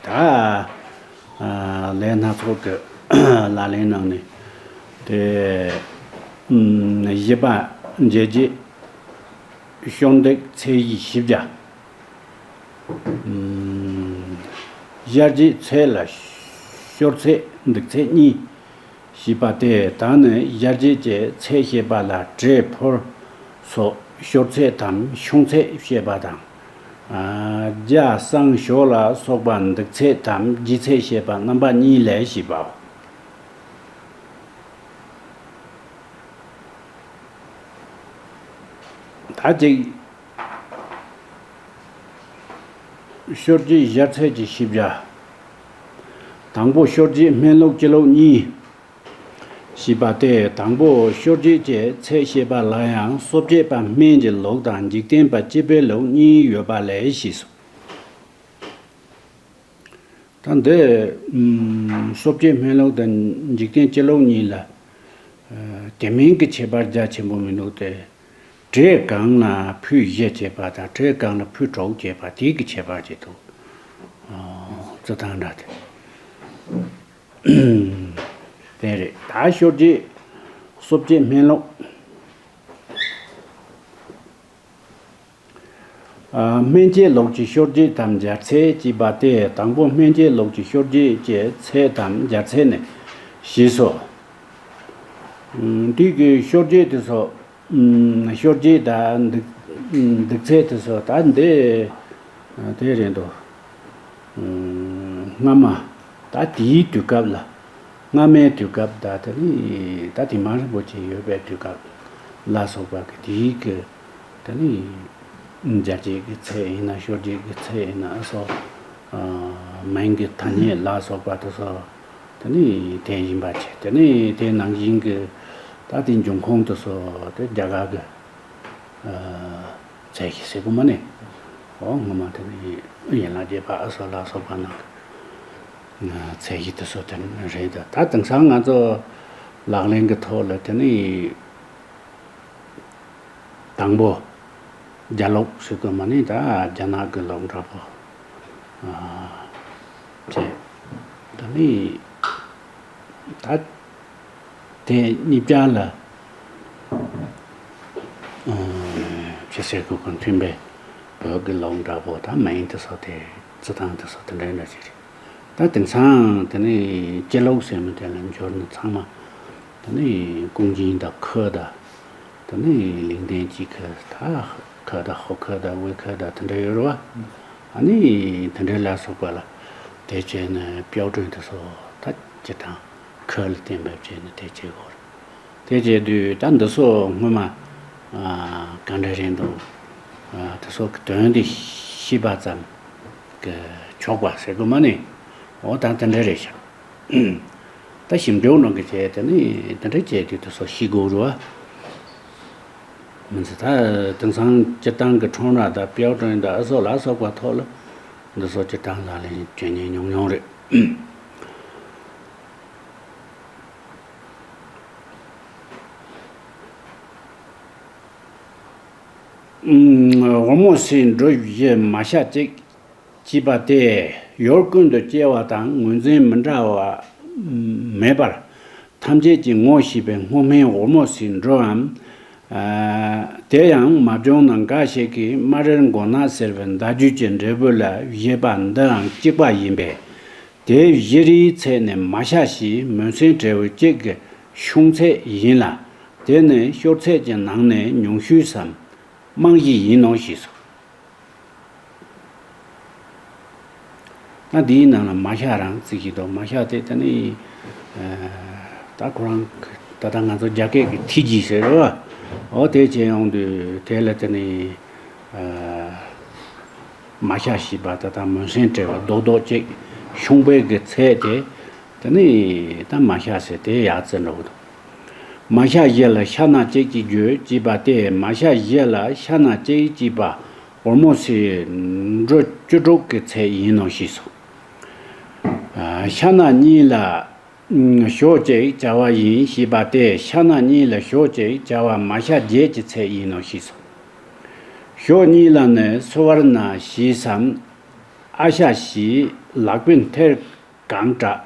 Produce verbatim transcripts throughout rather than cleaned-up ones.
ད་ལས་སྣ་ཚོགས་ཀྱི་ལག་ལེན་གནང་ནས་དེ་བཞི་པ་འཇལ་བྱེད་ཤོར་འདུག་ཚད་བཞི་བཞི་བརྒྱ། གཞལ་བྱའི་ཚད་ལ་ཤོར་ཚད་འདུག་ཚད་གཉིས། ཞེས་པ་སྟེ་ད་ནི་གཞལ་བྱའི་ཚད་བཤད་པ་ལ་བྲེ་ཕོར་སོགས་ཤོར་ཚད་དམ་ཤོང་ཚད་བཤད་པ་དང་། རྒྱ་གསང་ཞོ་ལ་སོགས་པ་འདུག་ཚད་དམ་བརྗེ་ཚད་བཤད་པ་རྣམ་པ་གཉིས་ལས་ཞེས་པའོ། ད་ཅིག་ཤོར་བྱེད་གཞལ་ཚད་ཀྱི་ཤེས་བྱ། དང་པོ་ཤོར་བྱེད་སྨན་ལུགས་སྤྱི་ལོག་གཉིས། ཞེས་པ་སྟེ་དང་པོ་ཤོར་བྱེད་ཀྱི་ཚད་བཤད་པ་ལ་ཡང་སོ་བྱེད་པ་སྨན་གྱི་ལུགས་དང་འཇིག་རྟེན་པ་སྤྱི་དཔེ་ལུགས་གཉིས་ཡོད་པ་ལས་ཞེས་སོ། ད་འདི་སོ་བྱེད་སྨན་ལུགས་དང་འཇིག་རྟེན་སྤྱི་ལུགས་གཉིས་ལ་དེ་མིན་གྱི་ཁྱད་པར་རྒྱ་ཆེན་པོ་མི་འདུག་སྟེ། བྲེ་གང་ལ་ཕུད་བཞི་བྱེད་པ་དང་བྲེ་གང་ལ་ཕུད་དྲུག་བྱེད་པ་དེའི་གི་ཁྱད་པར་གྱི་འདུག་རྩི་ཐང་འདྲ་སྟེ། དེ་རེད། ད་ཤོར་བྱེད་སོ་བྱེད་སྨན་ལུགས། སྨན་བྱེད་ལུགས་ཀྱི་ཤོར་བྱེད་དམ་སྦྱར་ཚད་ཅེས་པ་སྟེ་དང་པོ་སྨན་བྱེད་ལུགས་ཀྱི་ཤོར་བྱེད་ཀྱི་ཚད་དམ་སྦྱར་ཚད་ནི་ཞེས་སོ། དེའི་གི་ཤོར་བྱེད་དེ་ཚོ། ཤོར་བྱེད་དང་འདུག་འདུག་ཚད་དེ་ཚོ་ད་འདི་དེ་རེད་འདུག་སྔ་མ་ད་དེའི་དུས་སྐབས་ལ་སྔ་མའི་དུས་སྐབས་ད་དེ་ནི་ད་དེ་མ་རིན་པོ་ཆེ་ཡོད་པའི་དུས་སྐབས་ལ་སོགས་པ་གི་དེའི་གི་དེ་ནི་སྦྱར་བྱེད་ཀྱི་ཚད་ཡིན་ན་ཤོར་བྱེད་ཀྱི་ཚད་ཡིན་ན་སོགས་མིང་གི་ཐ་སྙད་ལ་སོགས་པ་དེ་ཚོ། དེ་ནི་དེ་ཡིན་པ་བྱས། དེ་ནི་དེ་ནང་བཞིན་གྱི་ད་དེ་འབྱུང་ཁུངས་དེ་ཚོ་དེ་རྒྱ་གར་གྱི་ཚད་གཞི་ཟེར་གོ་མ་ནི། འོ་སྔོན་མ་དེ་ནི་ཡན་ལག་བརྒྱད་པ་ཨ་སོ་ལ་སོགས་པ་ནང་གི་ཚད་གཞི་དེ་ཚོ་དེ་རེད། ད་ད་དེང་སང་ང་ཚོ་ལག་ལེན་གྱི་ཐོག་ལ་དེ་ནི། དང་པོ། རྒྱ་ལུགས་ཟེར་གོ་མ་ནི་ད་རྒྱ་ནག་གི་ལུགས་འདྲ་པོ། བྱས། ད་ནི། ད། དེ་གཉིས་ཀ་ལ། ཅི་ཟེར་གོ་གི་མཐུན་པའི་བོད་ཀྱི་ལུགས་འདྲ་པོ་ད་མིང་དེ་ཚོ་དེ་རྩི་སྟངས་དེ་ཚོ་དེ་འདྲ་འདྲ་ཞིག་རེད། ད་དེང་སང་དེ་ནི་སྤྱི་ལུགས་ཟེར་མི་དེ་ལ་འབྱོར་ནས་ཚང་མ་དེ་ནི་ཀུང་ཅིན་དང་ཁོ་དང་དེ་ནི་ལིང་ཏན་ཅི་ཁོ་ད་ཁོ་དང་ཧོ་ཁོ་དང་ཝེ་ཁོ་དང་དེ་འདྲ་ཡོད་རེད་བ། ཨ་ནི་དེ་འདྲ་ལ་སོགས་པ་ལ་དེ་བྱས་ནས་དཔྱོད་སྒྲོན་དེ་ཚོ་ད་སྤྱི་དང་ཁོ་ལ་བརྟེན་པ་བྱས་ནས་དེ་བྱེད་དགོས་རེད། དེ་བྱས་དུས་ད་འདི་ཚོ་སྔོན་མ་ག་འདྲ་རེད་འདུག་དེ་ཚོ་གི་དོན་དེ་ཤེས་པ་ཙམ་གི་ཆོག་པ་ཟེར་དགོས་མ་ནི། འོ་ད་དེ་འདྲ་རེད་ཤག་ད་ཞིབ་འཇུག་གནང་གི་བྱས་དེ་ནི་དེ་འདྲ་བྱས་དུས་དེ་ཚོ་ཤེས་དགོས་རེད་བ། མི་ཚེ་ད་དེང་སང་སྤྱིར་བཏང་གི་ཁྲོམ་ར་དང་དཔལ་སྒྲོན་དང་ཨ་སོགས་ལ་སོགས་པ་ཐོག་ལ་འདི་ཚོ་སྤྱིར་བཏང་ལག་ལེན་བྱེད་མཁན་ཉུང་ཉུང་རེད། འོལ་མོ་སའི་འབྲུ་བཞི་མ་ཤ་གཅིག་ཅེས་པ་སྟེ་ཡུལ་ཀུན་ཏུ་སྐྱེ་བ་དང་ངོས་འཛིན་མི་འདྲ་བ་མེད་པར་ཐམས་ཅད་ཀྱིས་ངོ་ཤེས་པའི་སྔོ་སྨན་འོལ་མོ་སའི་འབྲུའམ། དེ་ཡང་མ་བྱུང་ན་འགའ་ཞིག་གིས་སྨ་རེར་མགོ་ནག་ཟེར་བའི་མདའ་རྒྱུད་ཀྱི་འབྲས་བུ་ལ་བཞེད་པ་འདིའང་གཅིག་པ་ཡིན་པས། དེ་བཞི་རིའི་ཚད་ནི་མ་ཤ་ཞེས་མུན་སེལ་འབྲས་བུ་གཅིག་གི་ཤོང་ཚད་ཡིན་ལ། དེ་ནི་ཤོར་ཚད་ཀྱི་ནང་ནས་ཉུང་ཤོས་སམ། རྨང་གཞི་ཡིན་ནོ་ཞེས་སོ། ད་འདིའི་ནང་ལ་མ་ཤ་རང་བརྩི་གི་འདུག་མ་ཤ་དེ་ད་ནི། ད་ཁོ་རང་ད་ལྟ་ང་ཚོ་རྒྱ་སྐད་ཀྱི་ཐི་ཇི་ཟེར་རོ། འོ་དེ་བྱས་ཡོང་དུས་དེ་ལ་ད་ནི། མ་ཤ་ཞེས་པ་ད་ལྟ་མུན་སེལ་འབྲས་བུ་རྡོག་རྡོག་ཅིག་ཤོང་པའི་གི་ཚད་དེ། ད་ནི་ད་མ་ཤ་ཟེར་དེ་ཡག་ཙེ་འགྲོ་གི་འདུག་མ་ཤ་བཞི་ལ་ཤ་སྣ་གཅིག་ཅེས་བརྗོད་ཅེས་པ་སྟེ་མ་ཤ་བཞི་ལ་ཤ་སྣ་གཅིག་ཅེས་པ་འོལ་མོ་སའི་འབྲུ་བཅུ་དྲུག་གི་ཚད་ཡིན་ནོ་ཞེས་སོ། ཤ་སྣ་གཉིས་ལ་ཞོ་གཅིག་བྱ་བ་ཡིན་ཞེས་པ་སྟེ་ཤ་སྣ་གཉིས་ལ་ཞོ་གཅིག་བྱ་བ་མ་ཤ་བརྒྱད་ཀྱི་ཚད་ཡིན་ནོ་ཞེས་སོ། ཞོ་གཉིས་ལ་ནི་སུ་བར་ན་ཞེས་སམ། ཨ་ཤ་ཞེས་ ལག་པས་མཐེ་གང་བྲག་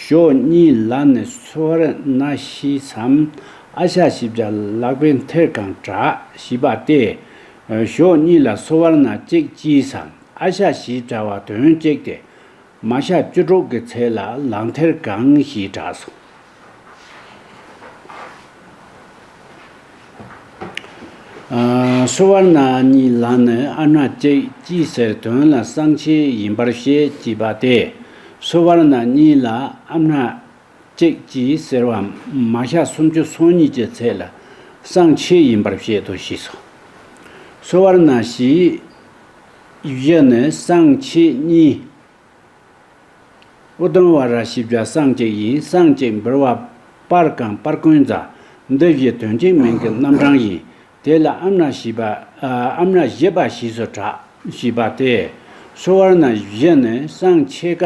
ཞོག་གཉིས་ལ་ནི་སོ་བར་ན་ཤི་སམ། ཨ་ཤ་ཞེས་བྱ་ལག་པས་མཐེ་གང་བྲག་ཞེས་པ་སྟེ། ཞོག་གཉིས་ལ་སོ་བར་ན་གཅིག་ཅི་སམ། ཨ་ཤ་ཞེས་བྱ་བ་དོན་གཅིག་སྟེ། མ་ཤ་བཅུ་དྲུག་གི་ཚད་ལ་ལག་མཐེ་གང་ཞེས་གྲགས་སོ། སོ་བར་ན་གཉིས་ལ་ནི་ཨ་མྲ་གཅིག་ཅི་ཟེར་དོན་ལ་སྲང་ཕྱེད་ཡིན་པར་བཤད་ཅེས་པ་སྟེ། སོ་བར་ན་གཉིས་ལ་ཨ་མྲ་གཅིག་ཅི་ཟེར་བ་མ་ཤ་སུམ་ཅུ་སོ་གཉིས་ཀྱི་ཚད་ལ་སྲང་ཕྱེད་ཡིན་པར་བཤད་དོ་ཞེས་སོ། སོ་བར་ན་བཞི་བཞི་ནི་སྲང་ཕྱེད་གཉིས། ཨུ་དུམ་ཝ་ར་ཞེས་བྱ་སྲང་གཅིག་ཡིན། སྲང་གཅིག་འབུལ་བ་པར་གང་པར་ཀུན་ཛ། འདི་བཞི་དོན་གཅིག་མིང་གི་རྣམ་གྲངས་ཡིན། དེ་ལ་ཨ་མྲ་ཞེས་པ། ཨ་མྲ་བཞི་པ་ཞེས་སུ་གྲགས་ཞེས་པ་སྟེ། སོ་བར་ན་བཞི་ནི་སྲང་ཕྱེད་ཀ་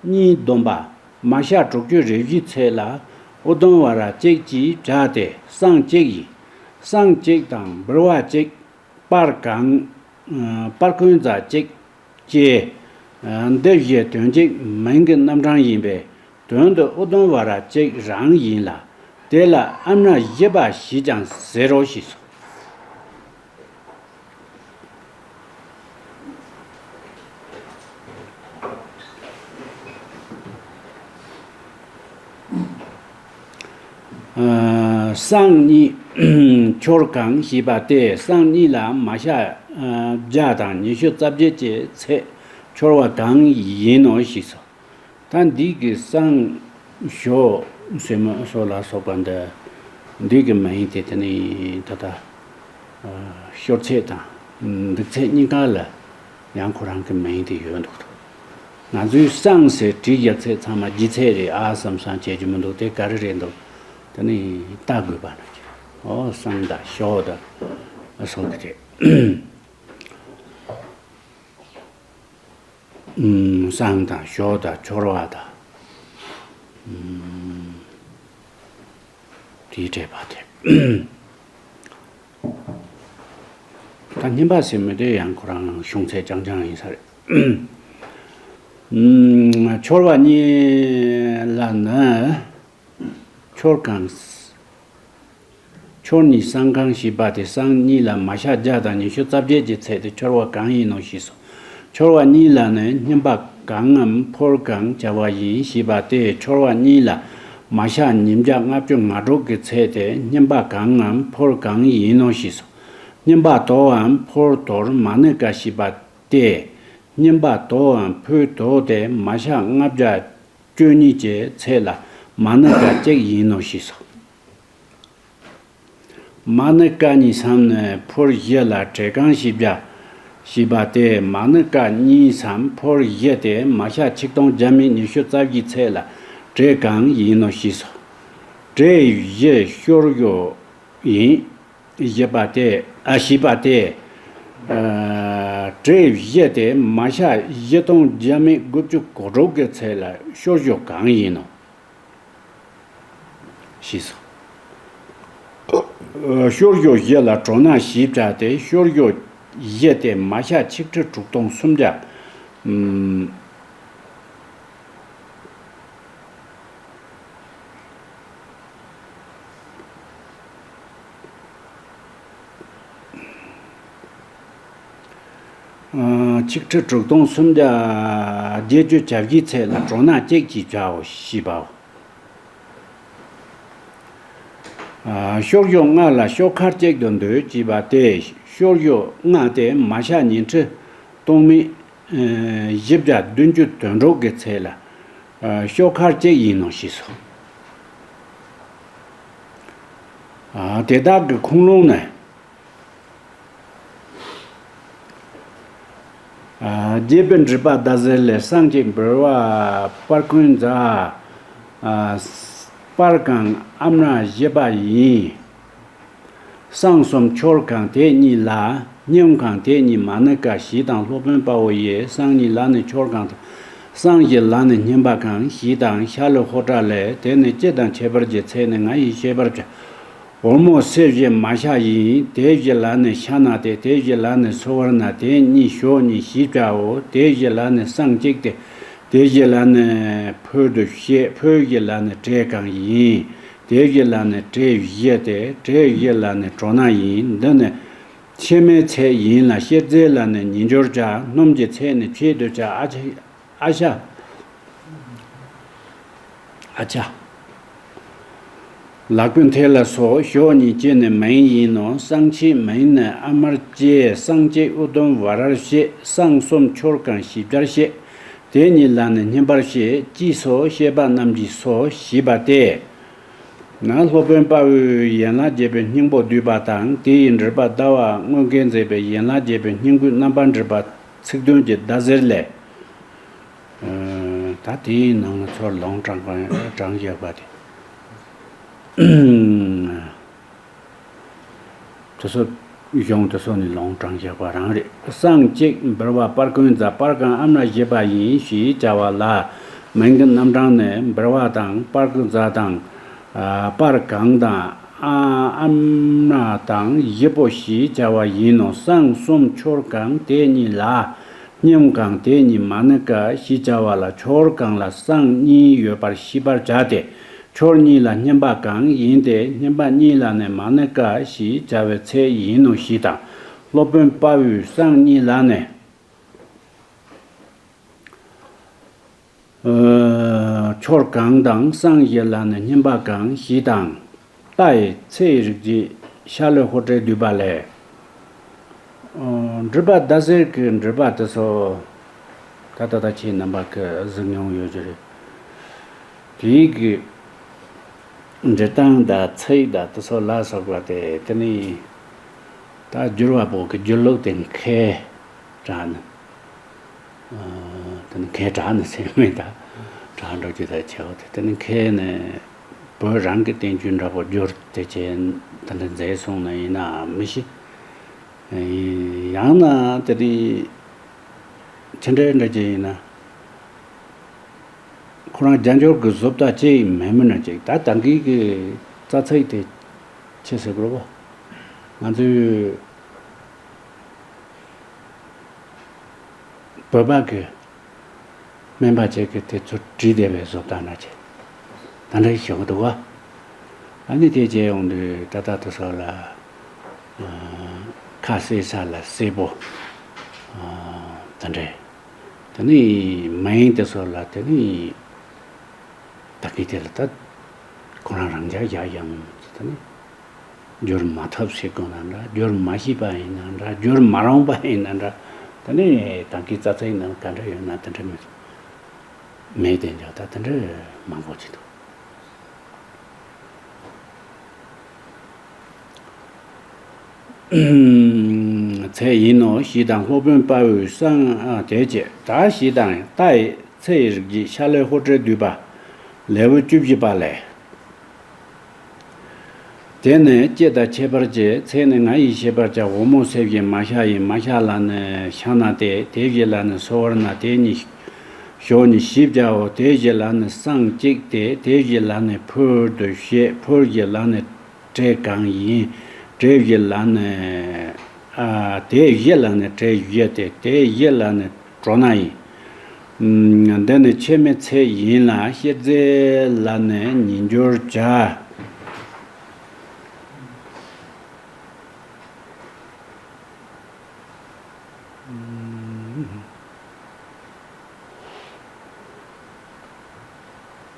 གཉིས་བསྡོམས་པ་མ་ཤ་དྲུག་ཅུ་རེ་བཞིའི་ཚད་ལ་ཨུ་དུམ་ཝ་ར་གཅིག་ཅེས་བྱ་སྟེ་སྲང་གཅིག་ཡིན། སྲང་གཅིག་དང་འབུལ་བ་གཅིག་པར་གང་། པར་ཀུན་ཛ་གཅིག་ཅེས། འདི་བཞི་དོན་གཅིག་མིང་གི་རྣམ་གྲངས་ཡིན་པས་དོན་དུ་ཨུ་དུམ་ཝ་ར་གཅིག་རང་ཡིན་ལ། དེ་ལ་ཨ་མྲ་བཞི་པ་ཞེས་ཀྱང་ཟེར་རོ་ཞེས་སོ། སྲང་གཉིས་འཁྱོར་གང་ཞེས་པ་སྟེ་སྲང་གཉིས་ལ་མ་ཤ་བརྒྱ་དང་ཉི་ཤུ་རྩ་བརྒྱད་ཀྱི་ཚད་འཁྱོར་བ་གང་ཡིན་ནོ་ཞེས་སོ། ད་འདི་གི་སྲང་ཞོ་སེན་མོ་སོགས་ལ་སོགས་པ་འདི་འདི་གི་མིང་དེ་དེ་ནི་ད་ལྟ་ཤོར་ཚད་དང་འདུག་ཚད་གཉིས་ཀ་ལ་ཡང་ཁོ་རང་གི་མིང་དེ་ཡོད་འདུག་ང་ཚོའི་སྲང་ཟེར་བྲིས་རྒྱག་ཚད་ཚང་མ་ལྗིད་ཚད་རེད་ཨ་བསམ་བསམ་བྱེད་རྒྱུ་མི་འདུག་དེ་ག་རེ་རེད་འདུག་དེ་ནི་ལྟ་དགོས་པ་ན་ཨོ་སྲང་དང་ཞོ་དང་སོགས་ཀྱི་རེད། སྲང་དང་ཞོ་དང་འཁྱོར་བ་དང་དེའི་འགྲེལ་པ་དེ། ད་སྙིམ་པ་ཟེར་མི་དེ་ཡང་ཁོ་རང་ཤོང་ཚད་རྐྱང་རྐྱང་ཡིན་ས་རེད། འཁྱོར་བ་གཉིས་ལ་ནི་འཁྱོར་གང་། འཁྱོར་གཉིས་སྲང་གང་ཞེས་པ་དེ་སྲང་གཉིས་ལ་མ་ཤ་བརྒྱ་དང་ཉི་ཤུ་རྩ་བརྒྱད་ཀྱི་ཚད་དེ་འཁྱོར་བ་གང་ཡིན་ནོ་ཞེས་སོ། འཁྱོར་བ་གཉིས་ལ་ནི་སྙིམ་པ་གང་ངམ་ཕོར་གང་བྱ་བ་ཡིན་ཞེས་པ་སྟེ་འཁྱོར་བ་གཉིས་ལ་མ་ཤ་ཉིས་བརྒྱ་ལྔ་བཅུ་ང་དྲུག་གི་ཚད་དེ་སྙིམ་པ་གང་ངམ་ཕོར་གང་ཡིན་ནོ་ཞེས་སོ། སྙིམ་པ་དོའམ་ཕོར་དོར་མ་ཎི་ཀ་ཞེས་པ་སྟེ། སྙིམ་པ་དོའམ་ཕོར་དོ་དེ་མ་ཤ་ལྔ་བརྒྱ་བཅུ་གཉིས་ཀྱི་ཚད་ལ་མ་ཎི་ཀ་གཅིག་ཡིན་ནོ་ཞེས་སོ། མ་ཎི་ཀ་གཉིས་སམ་ནི་ཕོར་བཞི་ལ་བྲེ་གང་ཞེས་བྱ། ཞེས་པ་སྟེ་མ་ཎི་ཀ་གཉིས་སམ་ཕོར་བཞི་སྟེ་མ་ཤ་ཆིག་སྟོང་བརྒྱ་མེད་ཉི་ཤུ་རྩ་བཞིའི་ཚད་ལ་བྲེ་གང་ཡིན་ནོ་ཞེས་སོ། བྲེ་བཞི་ཤོར་ཡོ་ཡིན། ཞེས་པ་སྟེ། ཨ་ཞེས་པ་སྟེ། ཨ་བྲེ་བཞི་སྟེ་མ་ཤ་བཞི་སྟོང་བརྒྱ་མེད་དགུ་བཅུ་གོ་དྲུག་གི་ཚད་ལ་ཤོར་ཡོ་གང་ཡིན་ནོ། ཞེས་སོ། ཤོར་ཡོ་བཞི་ལ་གྲོ་ན་ཞེས་བྱ་སྟེ་ཤོར་ཡོ་བཞི་སྟེ་མ་ཤ་ཆིག་ཁྲི་དྲུག་སྟོང་སུམ་བརྒྱ། ཨུམ། ཨ་ཆིག་ཁྲི་དྲུག་སྟོང་སུམ་བརྒྱ་བརྒྱད་ཅུ་གྱ་བཞིའི་ཚད་ལ་གྲོ་ན་གཅིག་ཅེས་བྱའོ་ཞེས་པའོ། ཨ་ཤོར་ཡོ་ལྔ་ལ་ཤོག་འཁར་གཅིག་ཏུ་འདོད་ཅེས་པ་སྟེ་ཤོར་ཡོ་ལྔ་སྟེ་མ་ཤ་ཉི་ཁྲི་སྟོང་མེད་ཨ་བཞི་བརྒྱ་བདུན་ཅུ་དོན་དྲུག་གི་ཚད་ལ་ཨ་ཤོག་འཁར་གཅིག་ཡིན་ནོ་ཞེས་སོ། ཨ་དེ་དག་གི་ཁུངས་ལུང་ནི། ཨ་རྒྱས་པའི་འགྲེལ་པ་ཟླ་ཟེར་ལས་སྲང་གཅིག་འབུལ་བ་པར་ཀུན་ཛ། ཨ་པར་གང་ཨ་མྲ་བཞི་པ་ཡིན། སྲང་གསུམ་འཁྱོར་གང་དེ་གཉིས་ལ། སྙིམ་གང་དེ་གཉིས་མ་ཎི་ཀ་ཞེས་དང་སློབ་དཔོན་དཔའ་བོ་ཡིས་སྲང་གཉིས་ལ་ནི་འཁྱོར་གང་དང་། སྲང་བཞི་ལ་ནི་སྙིམ་པ་གང་ཞེས་དང་ཤ་ལུ་ཧོ་ཏྲ་ལས་དེ་ནི་སྤྱི་དང་ཁྱད་པར་གྱི་ཚད་ནི་ང་ཡིས་ཤེས་པར་བྱ། འོལ་མོ་སེ་བཞི་མ་ཤ་ཡིན། དེ་བཞི་ལ་ནི་ཤ་ན་སྟེ། དེ་བཞི་ལ་ནི་སོ་བར་ན། དེ་གཉིས་ཞོ་གཉིས་ཞེས་བྱའོ། དེ་བཞི་ལ་ནི་སྲང་གཅིག་སྟེ། དེ་བཞི་ལ་ནི་ཕོ་དུ་བཤད། ཕོ་བཞི་ལ་ནི་བྲེ་གང་ཡིན། དེ་བཞི་ལ་ནི་བྲེ་བཞི་སྟེ། བྲེ་བཞི་ལ་ནི་གྲོ་ན་ཡིན། འདི་ནི་ཕྱེ་མའི་ཚད་ཡིན་ལ། གཤེར་རྫས་ལ་ནི་ཉིས་འབྱོར་བྱ། སྣུམ་གྱི་ཚད་ནི་ཕྱེད་དུ་བྱ། ཨ་ཆ། ཨ་ཤ། ཨ་ཆ། ལག་པའི་མཐིལ་ལ་སོགས། ཞོ་གཉིས་ཀྱི་ནི་མིང་ཡིན་ནོ། སྲང་གཅིག་མིང་ནི་ཨ་མར་སྐྱེས། སྲང་གཅིག་ཨུ་དུམ་ཝ་རར་བཤད། སྲང་གསུམ་ཆོར་གང་ཞིབ་ཆར་བཤད། དེ་གཉིས་ལ་ནི་སྙན་པར་བཤད། ཅེས་སོགས་བཤད་པ་རྣམས་ཀྱིས་སོ་ཞེས་པ་སྟེ། ན་སློབ་དཔོན་དཔའ་བོས་ཡན་ལག་བརྒྱད་པའི་སྙིང་པོ་བསྡུས་པ་དང་། དེ་ཡི་འགྲེལ་པ་ཟླ་བ་དངོས་བརྒལ་མཛད་པའི་ཡན་ལག་བརྒྱད་པའི་སྙིང་པོའི་རྣམ་པར་འགྲེལ་པ་ཚིག་དོན་གྱི་ཟླ་ཟེར་ལས། ཨ། ད་དེའི་ནང་ལ་ཚུར་ལུང་དྲངས་པ་དྲངས་བཞག་པ་དེ། དེ་ཚོ་གཞུང་དེ་ཚོ་ནི་ལུང་དྲངས་བཞག་པ་རང་རེད། སྲང་གཅིག་འབུལ་བ་སྤར་གང་བཟའ། སྤར་གང་ཨ་མྲ་བཞེས་པ་ཡིན་ཞེས་བྱ་བ་ལ། མིང་གི་རྣམ་གྲངས་ནི་འབུལ་བ་དང་སྤར་གང་བཟའ་དང་། ཨ། སྤར་གང་དང་། ཨ། ཨ་མྲ་དང་བཞེས་པོ་ཞེས་བྱ་བ་ཡིན་ནོ། སྲང་གསུམ་ཆོར་གང་དེ་གཉིས་ལ། སྙེམས་གང་དེ་གཉིས་མ་ནི་ཀ་ཞེས་བྱ་བ་ལ། ཆོར་གང་ལ་སྲང་གཉིས་ཡོད་པར་ཤེས་པར་བྱ་སྟེ། ཆོར་གཉིས་ལ་སྙེམས་པ་གང་ཡིན་ཏེ། སྙེམས་པ་གཉིས་ལ་ནི་མ་ནི་ཀ་ཞེས་བྱ་བའི་ཚད་ཡིན་ནོ་ཞེས་དང་། སློབ་དཔོན་དཔའ་བོས་སྲང་གཉིས་ལ་ནི། ཨ། ཆོར་གང་དང་། སྲང་བཞི་ལ་ནི་སྙེམས་པ་གང་ཞེས་དང་། རྟ་ཡི་ཚེ་ཡི་རིགས་ཀྱི་ཤ་ལོའི་ཧོ་ཏྲའི་བསྡུས་པ་ལས། ཨ། འགྲེལ་པ་ཟླ་ཟེར་གྱི་འགྲེལ་པ་དེ་ཚོ་ད་ལྟ་ད་ཁྱེད་རྣམ་པ་གིས་གཟིགས་མྱོང་ཡོད་ཀྱི་རེད། དེའི་གི་འགྲེལ་སྟངས་དང་ཚིག་དང་དེ་ཚོ་ལ་སོགས་པ་དེ། དེ་ནི་ད་བསྒྱུར་བ་པོ་གི་བསྒྱུར་ལུགས་དེ་མཁས་དྲགས་ནི། ཨ། དེ་ནི་མཁས་དྲགས་ནི་ཟེར་མིན་ད། དྲག་འགྲོ་རྒྱུ་ད་ཆེ་བ་དེ། དེ་ནི་མཁས་ནི་བོད་རང་གི་བསྟན་བཅོས་འདྲ་པོ་བསྒྱུར་ཏེ་བྱས་དེ་འདྲ་མཛད་སོང་ནི་ཡིན་ནའང་མི་ཤེས། ཡང་ན་དེ་ནི་ཅི་འདྲ་འདྲ་ཅིག་ཡིན་ན། ཁོ་རང་རྒྱལ་འབྱོར་གྱི་བཟོ་ལྟ་ཅིག་མེད་མིན་ན་ཅིག་ད་ད་གིན་གྱི་རྩ་ཚིག་དེ་ཅི་ཟེར་དགོས་རེད་པ། ང་ཚོའི་བོད་པ་གི་སྨན་པ་ཅིག་གིས་དེ་ཚོ་བྲིས་བསྡད་པའི་བཟོ་ལྟ་འདྲ་ཅིག་ད་འདྲ་ཞིག་བྱུང་འདུག་པ། ཨ་ནི་དེ་བྱས་ཡོང་དུས་ད་ལྟ་དེ་ཚོ་ལ། ཨ། ཁ་གསལ་ས་ལ་གསལ་པོ། ཨ། དེ་འདྲས། དེ་ནས་མིང་དེ་ཚོ་ལ་དེ་ནས་ད་གིན་དེ་ལ་ད་ཁོ་རང་རང་འཇགས་བཞག་ཡང་དེ་ནས་བསྒྱུར་མ་ཐུབ་ཟེར་དགོས་ན་འདྲ། བསྒྱུར་མ་ཤེས་པ་ཡིན་ན་འདྲ། བསྒྱུར་མ་རུང་བ་ཡིན་ན་འདྲ། དེ་ནས་ད་གིན་རྩ་ཚིག་ནང་ག་འདྲ་ཡོད་ན་དེ་འདྲ་མེད། མེད་དེ་འདྲ་ད་དེ་འདྲ་མང་པོ་ཅིག་འདུག་ཚད་ཡིན་ནོ་ཞེས་དང་། སློབ་དཔོན་དཔའ་བོས་སྲང་། ཨ། དེ་བྱས་ད་ཞེས་དང་། རྟ་ཡི་ཚེ་ཡི་རིགས་ཀྱི་ཤ་ལོའི་ཧོ་ཏྲའི་བསྡུས་པ་ལེའུ་བཅུ་བཞི་པ་ལས། དེ་ནི་སྐྱེ་དང་ཁྱད་པར་གྱི་ཚད་ནི་ང་ཡིས་བཤད་པར་བྱ། འོལ་མོ་སེ་བཞི་མ་ཤ་ཡིན། མ་ཤ་ལ་ནི་ཤ་ན་སྟེ། དེ་བཞི་ལ་ནི་སོ་བར་ན། དེ་གཉིས་ཞོ་གཉིས་ཞེས་བྱའོ། དེ་བཞི་ལ་ནི་སྲང་གཅིག་སྟེ། དེ་བཞི་ལ་ནི་ཕོ་དུ་བཤད། ཕོ་བཞི་ལ་ནི་བྲེ་གང་ཡིན། བྲེ་བཞི་ལ་ནི། ཨ། དེ་བཞི་ལ་ནི་བྲེ་བཞི་སྟེ། དེ་བཞི་ལ་ནི་གྲོ་ན་ཡིན། ཨམ། འདི་ནི་ཕྱེ་མའི་ཚད་ཡིན་ལ། གཤེར་རྫས་ལ་ནི་ཉིས་འབྱོར་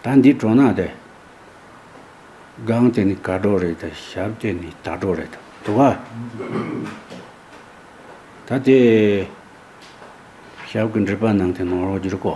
བྱ། ད་འདི་གྲོ་ན་དེ། སྒང་དེ་ནི་ཁ་དྲོ་རེད་དེ། ཞབས་དེ་ནི་ད་དྲོ་རེད་དེ། འདུག་ག་ད་དེ་ཞབས་ཀྱི་འགྲེལ་པ་ནང་དེ་ནོར་བ་འགྱུར་གོ།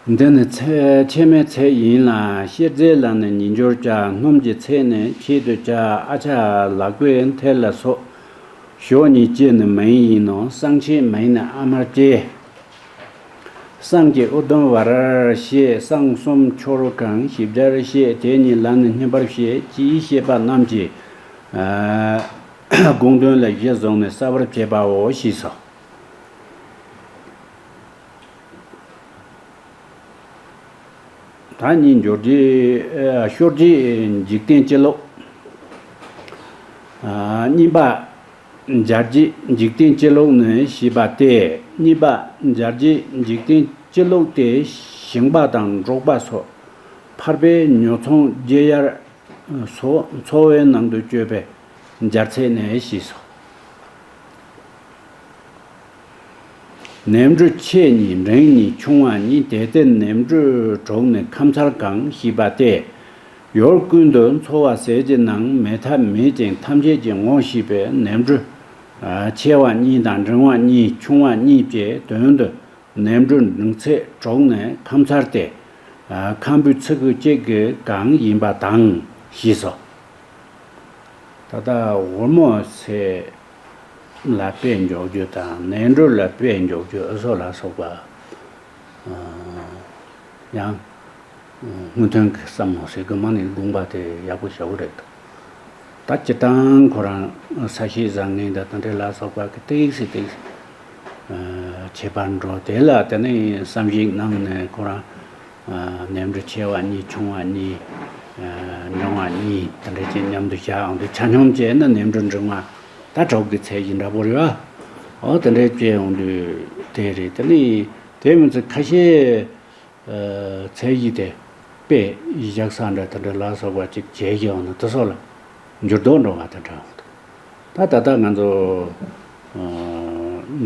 འདི་ནི་ཚད། ཕྱེ་མའི་ཚད་ཡིན་ལ། གཤེར་རྫས་ལ་ནི་ཉིས་འབྱོར་བྱ། སྣུམ་གྱི་ཚད་ནི་ཕྱེད་དུ་བྱ། ཨ་ཆ། ལག་པའི་མཐིལ་ལ་སོགས། ཞོ་གཉིས་ཀྱི་ནི་མིང་ཡིན་ནོ། སྲང་གཅིག་མིང་ནི་ཨ་མར་སྐྱེས། སངས་རྒྱས་ཨུ་དུམ་ཝ་རར་བཤད། སངས་གསུམ་ཆོ་རུ་ཁང་ཞིབ་ཆར་བཤད། དེ་ཉིད་ལ་ནི་སྙན་པར་བཤད། ཅེས་བཤད་པ་རྣམས་ཀྱི་ཨ་དགོངས་དོན་ལ་གཞི་བཟུང་ནས་གསལ་བར་བྱེད་པའོ་ཞེས་སོ། ད་གཉིས་འགྱུར་རྗེས་ཨ་ཤོར་རྗེས་འཇིག་རྟེན་སྤྱི་བློ། ཨ་གཉིས་པ་འབྱར་རྗེས་འཇིག་རྟེན་སྤྱི་བློ་ནི་ཞེས་པ་སྟེ། གཉིས་པ་འབྱར་རྗེས་འཇིག་རྟེན་སྤྱི་བློ་སྟེ། ཞིང་པ་དང་འབྲོག་པ་སོགས་ཕལ་པའི་ཉོ་ཚོང་བརྗེ་ཡར་སོགས་འཚོ་བའི་ནང་དུ་སྤྱོད་པའི་འབྱར་ཚད་ནི་ཞེས་སོ། ནས་འབྲུ་ཆེ་གཉིས། འབྲིང་གཉིས། ཆུང་བ་གཉིས། དེ་ལྟར་ནས་འབྲུ་དྲུག་ནི་ཁམས་ཚར་གང་ཞེས་པ་སྟེ། ཡུལ་ཀུན་ཏུ་འཚོ་བ་ཟད་ཀྱི་ནང་མེད་ཐབས་མེད་ཅིང་ཐམས་ཅད་ཀྱི་ངོ་ཤེས་པའི་ནས་འབྲུ་ཆེ་བ་གཉིས་དང་འབྲིང་བ་གཉིས་ཆུང་བ་གཉིས་ཀྱི་དོན་དུ། ནས་འབྲུ་འབྲིང་ཚད་དྲུག་ནི་ཁམས་ཚར་ཏེ། ཁམ་བུའི་ཚི་གུ་གཅིག་གི་གང་ཡིན་པ་དང་ཞེས་སོ། ད་ལྟ་འོལ་མོ་ཚལ་ལ་དཔེ་འཇོག་རྒྱུ་དང་ནས་འབྲུ་ལ་དཔེ་འཇོག་རྒྱུ་ཨུ་ཚུགས་ལ་སོགས་པ། ཡང་སྔོན་ཐོན་གྱི་བསམ་བློ་ཟེར་དགོས་མ་ནི་དགོངས་པ་དེ་ཡག་པོ་ཞེ་པོ་རེད་འདུག་ད་སྤྱིར་བཏང་ཁོ་རང་ས་གཤིས་བཟང་ངན་དང་དེ་འདྲ་ལ་སོགས་པ་གི་ཏིག་སེ་ཏིག་སེ་ཁྱད་པར་འགྲོ། དེ་ལ་དེ་ནས་བསམ་གཞིག་གནང་ནས་ཁོ་རང་ནས་འབྲུ་ཆེ་བ་གཉིས་ཆུང་བ་གཉིས་འབྲིང་བ་གཉིས་དེ་འདྲ་ཅིག་མཉམ་དུ་བཞག་འོང་དུས་ཆ་སྙོམས་བྱས་ན་ནས་འབྲུ་འབྲིང་བ་ད་དྲུག་གི་ཚད་གཞི་འདྲ་པོ་རེད་བ། འོ་དེ་འདྲ་བྱས་འོང་དུས་དེ་རེད། དེ་ནས་དེ་མིན་ཚེ་ཁ་ཤས། ཚད་གཞི་དེ་དཔེ་བཞག་ས་འདྲ་དེ་འདྲ་ལ་སོགས་པ་ཅིག་བྱས་ཡོང་ན་དེ་སོགས་ལ་འགྱུར་ལྡོག་འགྲོ་བ་དེ་འདྲ་འོང་འདུག་ད་ད་ལྟ་ང་ཚོ་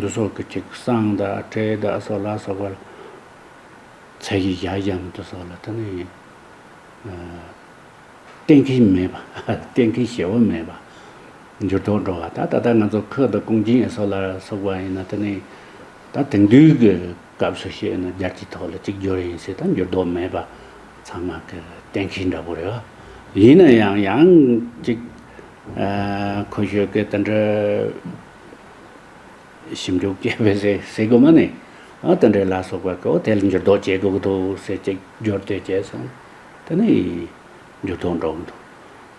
འདི་སོགས་ཀྱི་ཅིག་བསང་དང་བྲེ་དང་སོགས་ལ་སོགས་པ་ཚད་གཞི་བཞག་ཡང་དེ་སོགས་ལ་དེ་ནི། གཏན་འཁེལ་མེད་པ། གཏན་འཁེལ་ཞེ་པོ་མེད་པ། འགྱུར་ལྡོག་འགྲོ་བ། ད་ད་ལྟ་ང་ཚོ་ཁུ་དང་ཀུང་ཅིན་ཨེ་སོགས་ལ་སོགས་པ་ཡིན་ན་དེ་ནི་ད་དེང་དུས་ཀྱི་སྐབས་སུ་བཤད་ན་རྒྱལ་སྤྱིའི་ཐོག་ལ་གཅིག་གྱུར་ཡིན་ཟེར། ད་འགྱུར་ལྡོག་མེད་པ་ཚང་མ་གི་གཏན་འཁེལ་འདྲ་པོ་རེད་བ། ཡིན་ན་ཡང་ཡང་གཅིག་ཁོ་ཤོད་ཀྱི་དེ་འདྲ། ཞིབ་འཇུག་བྱས་པའི་ཟེར་ཟེར་དགོས་མ་ནི། ཨ་དེ་འདྲའི་ལ་སོགས་པ་གི་འོ་དེ་ལ་འགྱུར་ལྡོག་བྱེད་དགོས་ཀྱི་འདུག་ཟེར་ཅིག་བསྒྱུར་ཏེ་བྱས་སོང་། དེ་ནི་འགྱུར་ལྡོག་འགྲོ་གི་འདུག་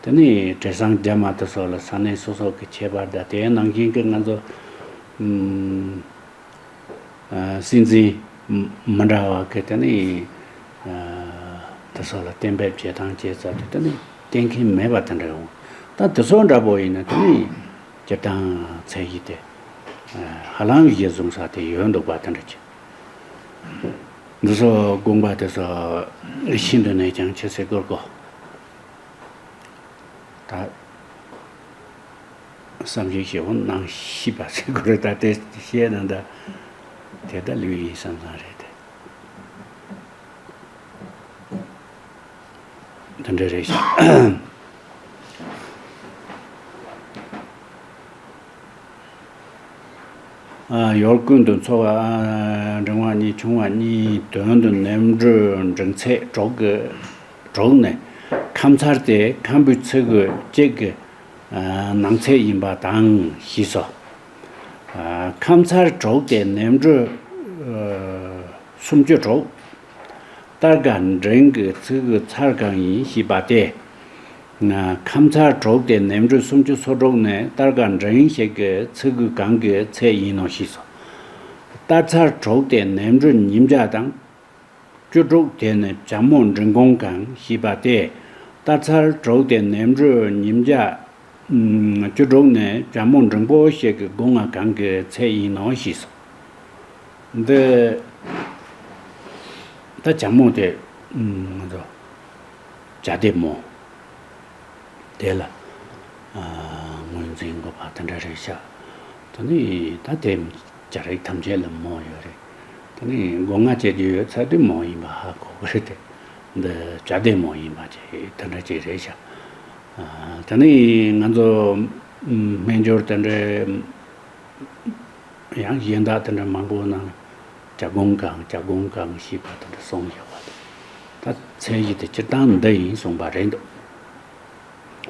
དེ་ནི་བྲེ་སྲང་རྒྱ་མ་དེ་སོགས་ལ་ས་གནས་སོ་སོ་གི་ཁྱད་པར་དང་དེའི་ནང་བཞིན་གྱི་ང་ཚོ་ཨུམ་ཨ་སྲིད་འཛིན་མི་འདྲ་བ་གི་དེ་ནི་ཨ་དེ་སོགས་ལ་གཏན་འབེབས་བྱེད་སྟངས་བྱེད་ཚར་དུས་དེ་ནི་གཏན་འཁེལ་མེད་པ་དེ་འདྲ་ཡོང་། ད་དེ་སོགས་འདྲ་པོ་ཡིན་ན་དེ་ནི། སྤྱིར་བཏང་ཚད་གཞི་དེ་ཧ་ལམ་གཞི་བཟུང་ས་དེ་ཡོད་འདུག་པ་དེ་འདྲ་ཅིག་འདི་ཚོ་དགོངས་པ་དེ་ཚོ་ཤིན་ཏུ་ནས་ཀྱང་ཆེ་ཚེ་སྐོར་གོ། ད་བསམ་གཞིག་ཞེ་པོ་གནང་ཤིས་པ་ཟེར་དགོས་རེད། ད་དེ་བཤད་ན་ད་དེ་ད་ལོས་ཡིན་བསམ་བསམ་རེད་དེ། དེ་འདྲ་རེད་ཤག་ཨ་ཡུལ་ཀུན་ཏུ་འཚོ་བ་ཨ་འབྲིང་བ་གཉིས་ཆུང་བ་གཉིས་དོན་དུ་ནེམ་གྲུ་འབྲིང་ཚད་དྲུག་གི་དྲུག་ནས་ཁམས་ཚར་ཏེ་ཁམ་བུའི་ཚི་གུ་གཅིག་གི་ཨ་ནང་ཚད་ཡིན་པ་དང་ཞེས་སོ། ཨ་ཁམས་ཚར་དྲུག་སྟེ་ནེམ་གྲུ་ཨ་སུམ་ཅུ་དྲུག་སྟར་ག་འབྲིང་གི་ཚི་གུ་ཚར་གང་ཡིན་ཞེས་པ་སྟེ། ཁམས་ཚར་དྲུག་སྟེ་ནེམ་གྲུ་སུམ་ཅུ་སོ་དྲུག་ནི་སྟར་ག་འབྲིང་ཞིག་གི་ཚི་གུ་གང་གི་ཚད་ཡིན་ནོ་ཞེས་སོ། སྟར་ཚར་དྲུག་སྟེ་ནེམ་གྲུ་ཉིས་བརྒྱ་དང་བཅུ་དྲུག་དེ་ནི་བྱ་མོ་འབྲིང་གོང་གང་ཞེས་པ་སྟེ། སྟར་ཚར་དྲུག་སྟེ་ནེམ་གྲུ་ཉིས་བརྒྱ་བཅུ་དྲུག་ནི་བྱ་མོ་འབྲིང་པོ་ཞིག་གི་སྒོ་ང་གང་གི་ཚད་ཡིན་ནོ་ཞེས་སོ། འདི་ད་བྱ་མོ་དེ་ང་ཚོ་བྱ་དེ་མོ་དེ་ལ་ངོས་འཛིན་དགོས་པ་དེ་འདྲ་རེད་ཤག་དེ་ནི་ད་དེ་བྱ་རིགས་ཐམས་ཅད་ལ་མོ་ཡོད་རེད། དེ་ནི་སྒོ་ང་བྱེད་རྒྱུ་ཡོད་ཚར་དུས་མོ་ཡིན་པ་ཧ་གོ་གི་རེད་དེ། འདི་བྱ་དེ་མོ་ཡིན་པ་ཅིག་དེ་འདྲ་ཅིག་རེད་ཤག་དེ་ནི་ང་ཚོ་སྨན་སྦྱོར་དེ་འདྲའི་ཡང་གཞན་དག་དེ་འདྲ་མང་པོ་ནང་བྱ་སྒོང་གང་བྱ་སྒོང་གང་ཞེས་པ་དེ་འདྲ་གསུངས་ཡོད་པ་དང་། ད་ཚད་གཞི་དེ་སྤྱིར་བཏང་འདི་ཡིན་གསུངས་པ་རེད་འདུག་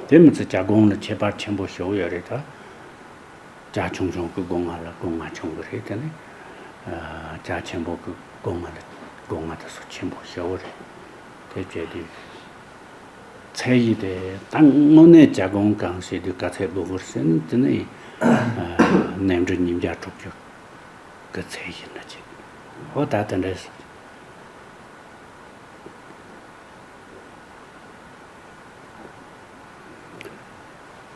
དེ་མི་ཚད་བྱ་སྒོང་ལ་ཁྱད་པར་ཆེན་པོ་ཞེ་པོ་ཡོད་རེད་ད། བྱ་ཆུང་ཆུང་གི་སྒོ་ང་ལ་སྒོ་ང་ཆུང་གི་རེད། དེ་ནི་བྱ་ཆེན་པོ་གི་ སྒོ་ང་ལ་སྒོ་ང་དེ་ཚོ་ཆེན་པོ་ཞེ་པོ་རེད། དེ་བྱས་དུས་ཚད་གཞི་དེ་ད་དངོས་གནས་བྱ་སྒོང་གང་ཟེར་དུས་ག་ཚད་དགོས་ཀྱི་རེད་ཟེར་ན། དེ་ནི་ནས་འབྲུ་ཉིས་བརྒྱ་དྲུག་ཅུ་གི་ཚད་གཞི་འདྲ་ཅིག་འོ་ད་དེ་འདྲ་ཟེར།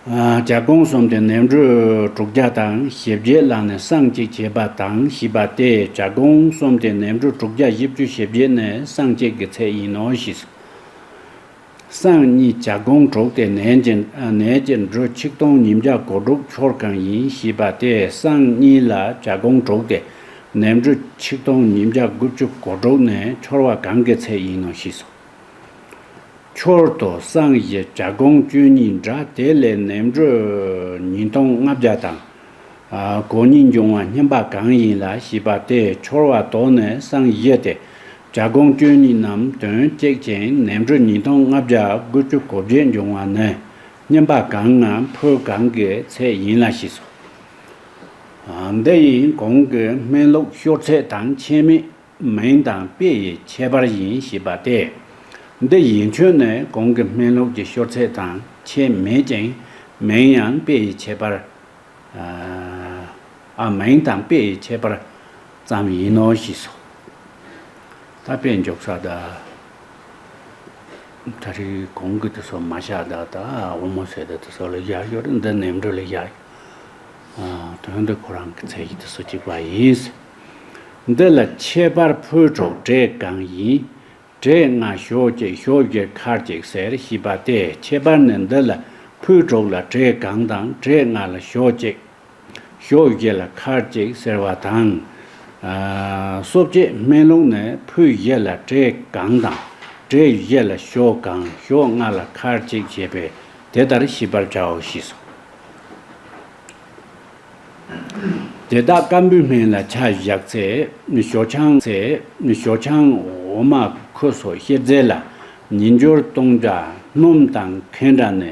བྱ་སྒོང་གསུམ་སྟེ་ནས་འབྲུ་དྲུག་བརྒྱ་དང་ཞེ་བརྒྱད་ལ་ནི་སྲང་གཅིག་བྱེད་པ་དང་ཞེས་པ་སྟེ། བྱ་སྒོང་གསུམ་སྟེ་ནས་འབྲུ་དྲུག་བརྒྱ་བཞི་བཅུ་ཞེ་བརྒྱད་ནི་སྲང་གཅིག་གི་ཚད་ཡིན་ནོ་ཞེས་སོ། སྲང་གཉིས་བྱ་སྒོང་དྲུག་སྟེ་ནས་ཀྱི་ནས་ཀྱི་འབྲུ་ཆིག་སྟོང་ཉིས་བརྒྱ་གོ་དྲུག་འཁྱོར་གང་ཡིན་ཞེས་པ་སྟེ། སྲང་གཉིས་ལ་བྱ་སྒོང་དྲུག་སྟེ་ནས་འབྲུ་ཆིག་སྟོང་ཉིས་བརྒྱ་དགུ་བཅུ་གོ་དྲུག་ནི་འཁྱོར་བ་གང་གི་ཚད་ཡིན་ནོ་ཞེས་སོ། འཁྱོར་དུ་སྲང་བཞི་བྱ་སྒོང་བཅུ་གཉིས་འདྲ། དེ་ལས་ནས་འབྲུ་ཉིས་སྟོང་ལྔ་བརྒྱ་དང་། ཨ་གོ་གཉིས་འབྱུང་བ་སྙམ་པ་གང་ཡིན་ལ་ཞེས་པ་སྟེ། འཁྱོར་བ་དོ་ནི་སྲང་བཞི་སྟེ། བྱ་སྒོང་བཅུ་གཉིས་རྣམས་དོན་གཅིག་ཅིང་ནས་འབྲུ་ཉིས་སྟོང་ལྔ་བརྒྱ་དགུ་བཅུ་གོ་བརྒྱད་འབྱུང་བ་ནི་སྙམ་པ་གང་ངམ་ཕུད་གང་གི་ཚད་ཡིན་ལ་ཞེས་སོ། ཨ་འདི་ཡིན་གོང་གི་སྨན་ལུགས་ཤོར་ཚད་དང་ཆད་མེད། མིང་དང་དཔེ་ཡི་ཁྱད་པར་ཡིན་ཞེས་པ་སྟེ། འདི་ཡན་ཆོད་ནི་གོང་གི་སྨན་ལུགས་ཀྱི་ཤོར་ཚད་དང་ཁྱད་མེད་ཅིང་། མིང་ཡང་དཔེ་ཡི་ཁྱད་པར། ཨ་མིང་དང་དཔེ་ཡི་ཁྱད་པར་ཙམ་ཡིན་ནོ་ཞེས་སོ། ད་དཔེ་འཇོག་ས་ད། ད་རེས་གོང་གི་དེ་ཚོ་མ་བཞག་ད། ད་དབུ་མ་ཟེར་ད་དེ་ཚོ་ལ་བཞག་ཡོད་རེད། འདི་ནས་འབྲུ་ལ་བཞག་ཡོད། དོན་དུ་ཁོ་རང་གི་ཚད་གཞི་དེ་ཚོ་གཅིག་པ་ཡིན། འདི་ལ་ཁྱད་པར་ཕུད་དྲུག་གྲས་གང་ཡིན། གྲས་ལྔ་ཞོ་གཅིག་ཞོ་བཞི་ཁར་གཅིག་ཟེར་ཞེས་པ་སྟེ། ཁྱད་པར་ནི་འདི་ལ་ཕུད་དྲུག་ལ་གྲས་གང་དང་། གྲས་ལྔ་ལ་ཞོ་གཅིག་ཞོ་བཞི་ལ་ཁར་གཅིག་ཟེར་བ་དང་། ཨ་སོ་བརྒྱད་སྨན་ལུགས་ནི་ཕུད་བཞི་ལ་གྲས་གང་དང་། གྲས་བཞི་ལ་ཞོ་གང་ཞོ་ལྔ་ལ་ཁར་གཅིག་བྱས་པས་དེ་ལྟར་ཤེས་པར་བྱའོ་ཞེས་སོ། དེ་དག་སྐམ་པོའི་སྨན་ལ་ཆ་བཞག་ཚེ། ཞོ་ཆང་ཚེ། ཞོ་ཆང་འོ་མ་ཁུ་སོགས་བཤེར་རྫས་ལ་ཉིས་འགྱུར་སྟོང་བརྒྱ་སྣུམ་དང་ཁེན་ཌ་ནི།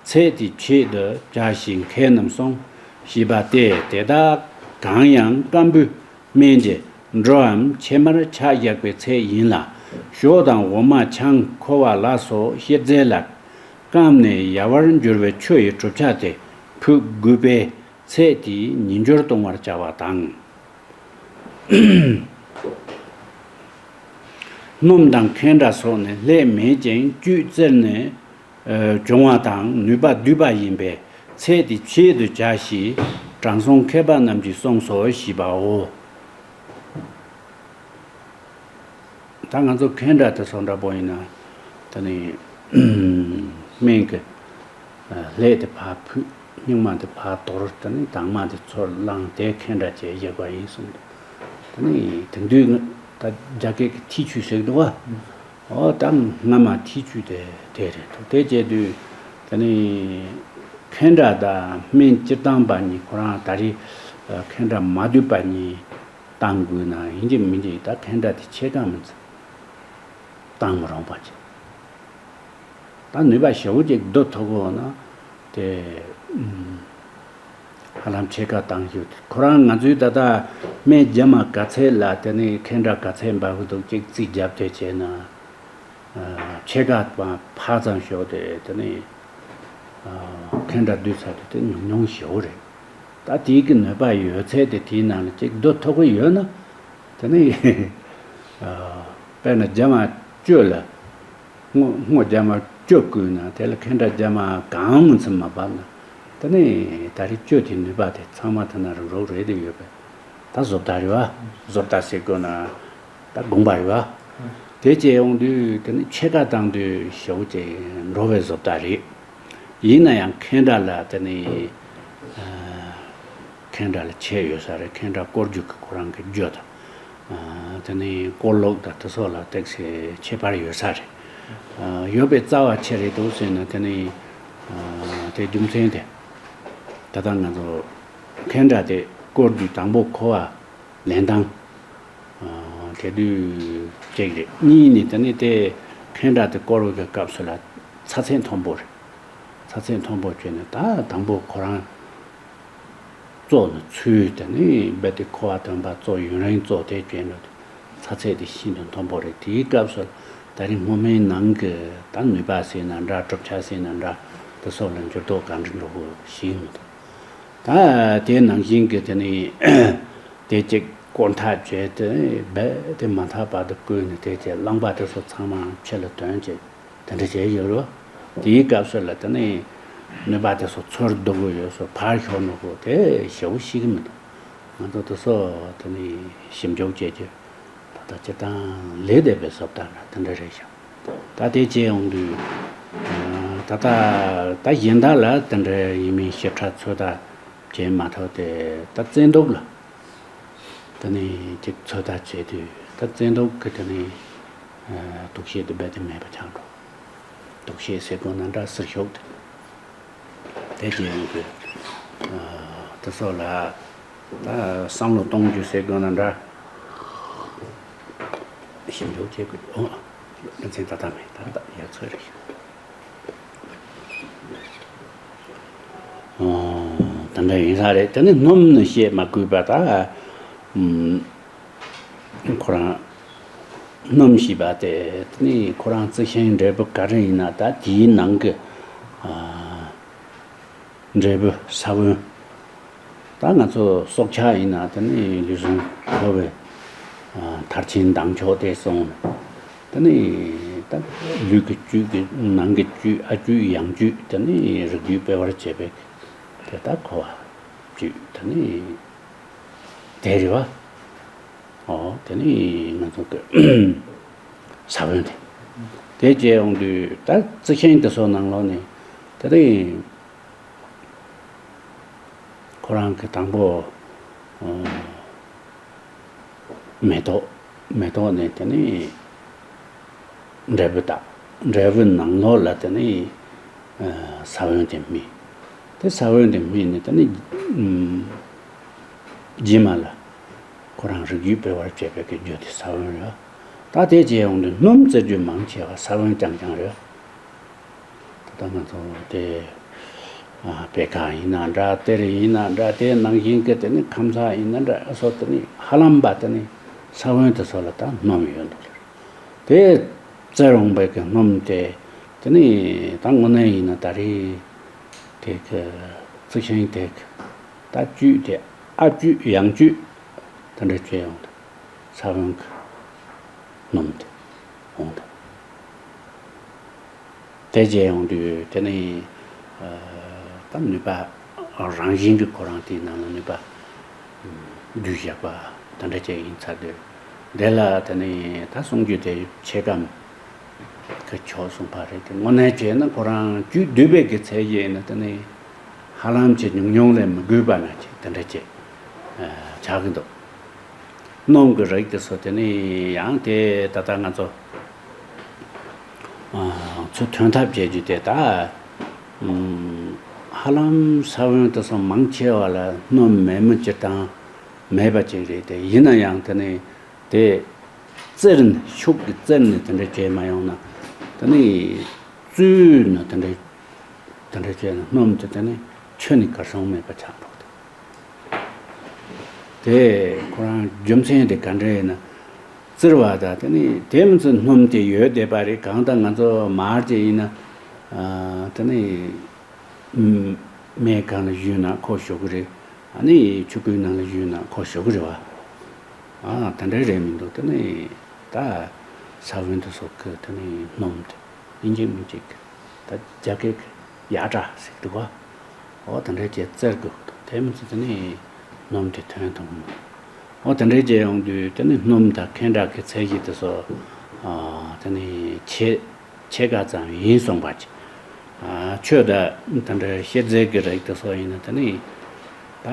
ཚད་དེའི་ཆེད་དུ་བྱ་ཞིང་ཁེ་རྣམས་སོང་ཞེས་པ་སྟེ། དེ་དག་གང་ཡང་སྐམ་པོའི་སྨན་གྱི་འགྲོའམ་ཕྱེ་མར་ཆ་བཞག་པའི་ཚད་ཡིན་ལ། ཞོ་དང་འོ་མ་ཆང་ཁུ་བ་ལ་སོགས་བཤེར་རྫས་ལ་སྐམ་ནས་ཡལ་བར་འགྱུར་བའི་ཆུ་ཡི་གྲུབ་ཆ་དེ་ཕུད་དགོས་པས་ཚད་དེའི་ཉིས་འགྱུར་གཏོང་བར་བྱ་བ་དང་། སྣུམ་དང་ཁེན་ཌ་སོགས་ནི་ལྷད་མེད་ཅིང་བཅུད་བཙིར་ནས་ཨ་བྱུང་བ་དང་ནུས་པ་སྡུད་པ་ཡིན་པས་ཚད་དེའི་ཆེད་དུ་བྱ་ཞེས་དྲང་སྲོང་མཁས་པ་རྣམས་ཀྱིས་གསུངས་སོ་ཞེས་པའོ། ད་ང་ཚོ་ཁེན་ཌ་དེ་ཚོ་འདྲ་པོ་ཡིན་ན། དེ་ནི་སྨན་གྱི་ཨ་ལྷད་དེ་ཕར་ཕུད། སྙིགས་མ་དེ་ཕར་དོར། དེ་ནི་དྭངས་མ་དེ་ཚུར་བླངས་ཏེ་ཁེན་ཌ་བྱས་བཞག་པ་ཡིན་གསུངས་འདུག་དེ་ནི་དེང་དུས་ད་རྒྱ་སྐད་ཀྱི་ཐེ་ཆུ་ཟེར་གྱི་འདུག་བ། འོ་ད་སྔ་མ་ཐེ་ཆུ་དེ་དེ་རེད་འདུག་དེ་བྱས་དུས་དེ་ནི་ཁེན་ཌ་དང་སྨན་སྤྱིར་བཏང་པ་གཉིས། ཁོ་རང་ད་རེས་ཨ་ཁེན་ཌ་མ་བསྡུས་པ་གཉིས་བཏང་དགོས་ན་ཡིན་གཅིག་མིན་གཅིག་ད་ཁེན་ཌ་དེ་ཕྱེད་ཀ་མིན་ཙམ་བཏང་མི་རུང་བ་ཅིག་ད་ནུས་པ་ཞེ་པོ་ཅིག་བསྡུ་ཐུབ་དགོས་ན་དེ་ཨུམ་ཧ་ལམ་ཕྱེད་ཀ་བཏང་རྒྱུ་དེ། ཁོ་རང་ང་ཚོའི་ད་ལྟ་སྨན་རྒྱ་མ་ག་ཚད་ལ་དེ་ནི་ཁེན་ཌ་ག་ཚད་འབབ་ཀྱི་འདུག་ཅིག་རྩིས་རྒྱབ་དེ་བྱས་ན། ཨ་ཕྱེད་ཀ་ཕར་ཙམ་ཞོག་དེ་དེ་ནི་ཨ་ཁེན་ཌ་བསྡུས་ཚར་དུས་དེ་ཉུང་ཉུང་ཞེ་པོ་རེད། ད་དེའི་གི་ནུས་པ་ཡོད་ཚད་དེ་དེའི་ནང་ལ་ཅིག་བསྡུ་ཐུབ་ཀྱི་ཡོད་ན། དེ་ནི་ཨ་དཔེར་ན་རྒྱ་མ་བཅུ་ལ་སྔོ་སྔོ་རྒྱ་མ་བཅུ་བསྐུས་ན། དེ་ལ་ཁེན་ཌ་རྒྱ་མ་གང་མིན་ཙམ་མ་བབས་ན། དེ་ནི་ད་རེས་བཅུ་དེའི་ནུས་པ་དེ་ཚང་མ་དེ་ན་རུག་རུག་རེད་དེ་ཡོད་པས། ད་བཟོ་ལྟ་རེད་བ། བཟོ་ལྟ་ཟེར་དགོས་ན་ད་དགོངས་པ་རེད་བ། དེ་བྱས་ཡོང་དུས་དེ་ནི་ཕྱེད་ཀ་བཏང་དུས་ཞེ་པོ་ཅིག་འགྲོ་བའི་བཟོ་ལྟ་རེད། ཡིན་ན་ཡང་ཁེན་ཌ་ལ་དེ་ནི་ཨ་ཁེན་ཌ་ལ་ཁྱད་ཡོད་ས་རེད། ཁེན་ཌ་སྐོར་རྒྱུག་གི་ཁོ་རང་གི་རྒྱུ་དང་ཨ་དེ་ནི་སྐོར་ལོག་དང་དེ་ཚོ་ལ་ཏོག་ཙམ་ཁྱད་པར་ཡོད་ས་རེད། ཨ་ཡོད་པའི་རྩ་བ་ཆི་རེད་འདུག་ཟེར་ན། དེ་ནི་ཨ་དེ་རྒྱུ་མཚན་དེ་ད་ལྟ་ང་ཚོ་ཁེན་ཌ་དེ་སྐོར་དུས་དང་པོ་ཁུ་བ་ལེན་སྟངས་ཨ་དེ་དུས་གཅིག་རེད། གཉིས་ནི་དེ་ནི་དེ་ཁེན་ཌ་དེ་སྐོར་བའི་སྐབས་སུ་ལ་ཚ་ཚད་མཐོན་པོ་རེད། ཚ་ཚད་མཐོན་པོ་བྱས་ནས་ད་དང་པོ་ཁོ་རང་བཙོ་ནས་ཚུལ། དེ་ནི་རྦད་དེ་ཁུ་བ་ཐོན་པ་བཙོ་ཡུན་རིང་བཙོ་དེ་བྱས་ནས་ ཚ་ཚད་དེ་ཤིན་ཏུ་མཐོན་པོ་རེད། དེའི་སྐབས་སུ་ད་རིང་སྔོན་མའི་ནང་གི་ད་ནུས་པ་ཟེར་ན་འདྲ། གྲུབ་ཆ་ཟེར་ན་འདྲ། དེ་སོགས་ལ་འགྱུར་ལྡོག་ག་འདྲ་འགྲོ་དགོས་ཤེས་མི་འདུག་ད་དེ་ནང་བཞིན་གྱི་དེ་ནི་དེ་གཅིག་བསྐོར་ཐབས་བྱས་ཏེ་རྦད་དེ་མ་ཐག་བར་དུ་བསྐོལ་ནས། དེ་བྱས་རླངས་པ་དེ་ཚོ་ཚང་མ་ཕྱི་ལ་ཐོན་བྱས། དེ་འདྲ་བྱས་ཡོད་རེད། དེའི་སྐབས་སུ་ལ་དེ་ནི་ནུས་པ་དེ་ཚོ་ཚུར་ལྡོག་གི་ཡོད་ཚོ། ཕར་ཤོར་ནོ་གོ་དེ་ཞེ་པོ་ཤེས་ཀྱི་མི་འདུག་ང་ཚོ་དེ་ཚོ་དེ་ནི་ཞིབ་འཇུག་བྱེད་རྒྱུ་ད་ལྟ་སྤྱིར་བཏང་ལས་འདས་པའི་བཟོ་ལྟ་ལ་དེ་འདྲ་རེད་ཤག་ད་དེ་བྱས་ཡོང་དུས། ད་ལྟ་ད་གཞན་དག་ལ་དེ་འདྲ་ཡིན་མིན་ཞིབ་ཕྲ་ཚོད་ལྟ་བྱས་མ་ཐག་སྟེ། ད་བཙན་ཐབས་ལ་དེ་ནི་ཅིག་ཚོད་ལྟ་བྱས་དུས། ད་བཙན་ཐབས་ཀྱི་དེ་ནི་དུག་ཤེད་དེ་རྦད་དེ་མེད་པ་ཆགས་འགྲོ། དུག་ཤེད་ཟེར་དགོས་ན་འདྲ། ཟུར་ཤོག་དེ། དེ་བྱས་ཡོང་དུས། ཨ། དེ་སོགས་ལ་ད་བསམ་བློ་གཏོང་རྒྱུ་ཟེར་དགོས་ན་འདྲ། ཞིབ་འཇུག་བྱེད་དགོས། ཨོ། ལེ་ཚན་ད་ལྟ་མེད། ད་ལྟ་ཡར་ཚོད་རེད། ཨོ། དེ་འདྲ་ཡིན་ས་རེད། དེ་ནི་སྣུམ་ནི་བཤད་མ་དགོས་པ། ད་ཨུམ། ཁོ་རང་སྣུམ་ཞེས་པ་དེ་ནི་ཁོ་རང་རྩི་ཤིང་འབྲས་བུ་ག་རེ་ཡིན་ན། ད་དེའི་ནང་གི་ཨ་འབྲས་བུ་ས་བོན། ད་ང་ཚོ་སྲོག་ཆགས་ཡིན་ན་དེ་ནི་ལུས་ཟུངས་འཁོར་བའི་ཨ་མཐར་ཕྱིན་ལྡང་ཕྱོགས་དེ་སོང་། དེ་ནི་ད་ལུས་ཀྱི་བཅུད་ཀྱི་ནང་གི་བཅུད། ཨ་བཅུད་ཡང་བཅུད། དེ་ནི་རིགས་རྒྱུད་སྤེལ་བར་བྱེད་པའི་དེ་ད་འཁོར་བ་བཅུད། དེ་ནི་དེ་རེད་བ། ཨོ། དེ་ནི་ང་ཚོ་གི་ས་བོན་དེ། དེ་བྱས་ཡོང་དུས་ད་རྩི་ཤིང་དེ་ཚོ་ནང་ལོགས་ནས་དེ་རིང་ཁོ་རང་གི་དང་པོ། ཨོ། མེ་ཏོག་མེ་ཏོག་ནས་དེ་ནི་འབྲས་བུ་དང་། འབྲས་བུ་ནང་ལོགས་ལ་དེ་ནི་ཨ་ས་བོན་དེ་སྨིན། དེ་ས་བོན་དེ་སྨིན་ནས་དེ་ནི་ཨུམ། རྗེས་མ་ལ་ཁོ་རང་རིགས་རྒྱུད་སྤེལ་བར་བྱེད་པའི་གི་རྒྱུ་དེ་ས་བོན་རེད། ད་དེ་བྱས་ཡོང་དུས་སྣུམ་བཙིར་རྒྱུ་མང་ཆེ་བ་ས་བོན་རྐྱང་རྐྱང་རེད། ད་ལྟ་ང་ཚོ་དེ་ཨ་པད་ཁ་ཡིན་ན་འདྲ། གཏེར་ཡིན་ན་འདྲ། དེ་ནང་བཞིན་གྱི་དེ་ནི་ཁམས་ཚང་ཡིན་ན་འདྲ། ཨ་སོགས་དེ་ནི་ཧ་ལམ་པ་དེ་ནི་ས་བོན་དེ་ཚོ་ལ་ད་སྣུམ་ཡོད་འདུག་ལེ། དེ་བཙིར་འོང་པའི་གི་སྣུམ་དེ་དེ་ནི་ད་དངོས་གནས་ཡིན་ན་ད་རེས་དེ་གི་རྩི་ཤིང་དེ་གི་ད་བཅུད་དེ། ཨ་བཅུད་ཡང་བཅུད་དེ་འདྲ་བྱས་ཡོང་དུས་ས་བོན་གི་སྣུམ་དེ་འོང་དུས། དེ་བྱས་ཡོང་དུས་དེ་ནི་ཨ་ད་ནུས་པ་རང་བཞིན་གྱིས་ཁོ་རང་དེའི་ནང་ལ་ནུས་པ་བསྡུས་བཞག་པ་དེ་འདྲ་ཅིག་ཡིན་ཚར་དུས། དེ་ལ་དེ་ནི་ད་གསུང་རྒྱུ་དེ་ཕྱེད་ཀ་གི་ཕྱོགས་གསུངས་པ་རེད་དེ། དངོས་གནས་བྱས་ན་ཁོ་རང་བཅུད་བསྡུས་པའི་གི་ཚད་གཞི་ཡིན་ན་དེ་ནི་ཧ་ལམ་ཅིག་ཉུང་ཉུང་ལས་མི་དགོས་པ་ན་ཅིག་དེ་འདྲ་ཅིག་ཨ་ཆགས་ཀྱི་འདུག་སྣུམ་གྱི་རིགས་དེ་ཚོ་དེ་ནི་ཡང་དེ་ད་ལྟ་ང་ཚོ་ཨ་ཚུར་ཐོན་ཐབས་བྱེད་རྒྱུ་དེ་ད་ཨམ་ཧ་ལམ་ས་བོན་དེ་ཚོ་མང་ཆེ་བ་ལ་སྣུམ་མེད་མི་སྤྱིར་བཏང་མེད་པ་ཅིག་རེད་དེ། ཡིན་ན་ཡང་དེ་ནི་དེ་བཙིར་ནས། ཤུགས་ཀྱིས་བཙིར་ནས་དེ་འདྲ་བྱས་མ་ཡོང་ན། དེ་ནི་བཙོས་ནས་དེ་འདྲ་དེ་འདྲ་བྱས་ན་སྣུམ་དེ་དེ་ནི་ཁྱོན་ནས་གར་སོང་མེད་པ་ཆགས་འགྲོ་གི་འདུག་དེ་ཁོ་རང་རྒྱུ་མཚན་དེ་ག་འདྲ་ཡིན་ན། བཙིར་བ་དང་དེ་ནི་དེ་མི་ཚེ་སྣུམ་དེ་ཡོད་བསྡད་པ་རེད། གང་ལྟར་ང་ཚོ་མར་ཅིག་ཡིན་ན་ཨ་དེ་ནི་མེ་གང་ལ་བཞུས་ན་ཁོ་ཞོག་གི་རེད། ཨ་ནི་ཆུ་ཁོལ་ནང་ལ་བཞུས་ན་ཁོ་ཞོག་གི་རེད་བ། ཨ་དེ་འདྲ་རེད་མི་འདུག་དེ་ནི་ད་ས་བོན་དེ་ཚོ་གི་དེ་ནི་སྣུམ་དེ་ཡིན་གཅིག་མིན་གཅིག་གི་ད་རྒྱ་སྐད་གི་ཡ་ཊ་ཟེར་གི་འདུག་ག་ཨོ་དེ་འདྲ་བྱས་བཙིར་དགོས་ཀྱི་འདུག་དེ་མི་ཚེ་དེ་ནི་སྣུམ་དེ་ཐོན་ཐུབ་མི་འདུག་ཨོ་དེ་འདྲ་བྱས་ཡོང་དུས་དེ་ནི་སྣུམ་དང་ཁེན་ཊ་གི་ཚད་གཞི་དེ་ཚོ་ཨ་དེ་ནི་ཆེ་ཕྱེད་ཀ་ཙམ་ཡིན་གསུངས་པ་ཅིག་ཨ་ཆོས་དང་དེ་འདྲ་བཤད་རྫས་ཀྱི་རིགས་དེ་ཚོ་ཡིན་ན་དེ་ནི་ད་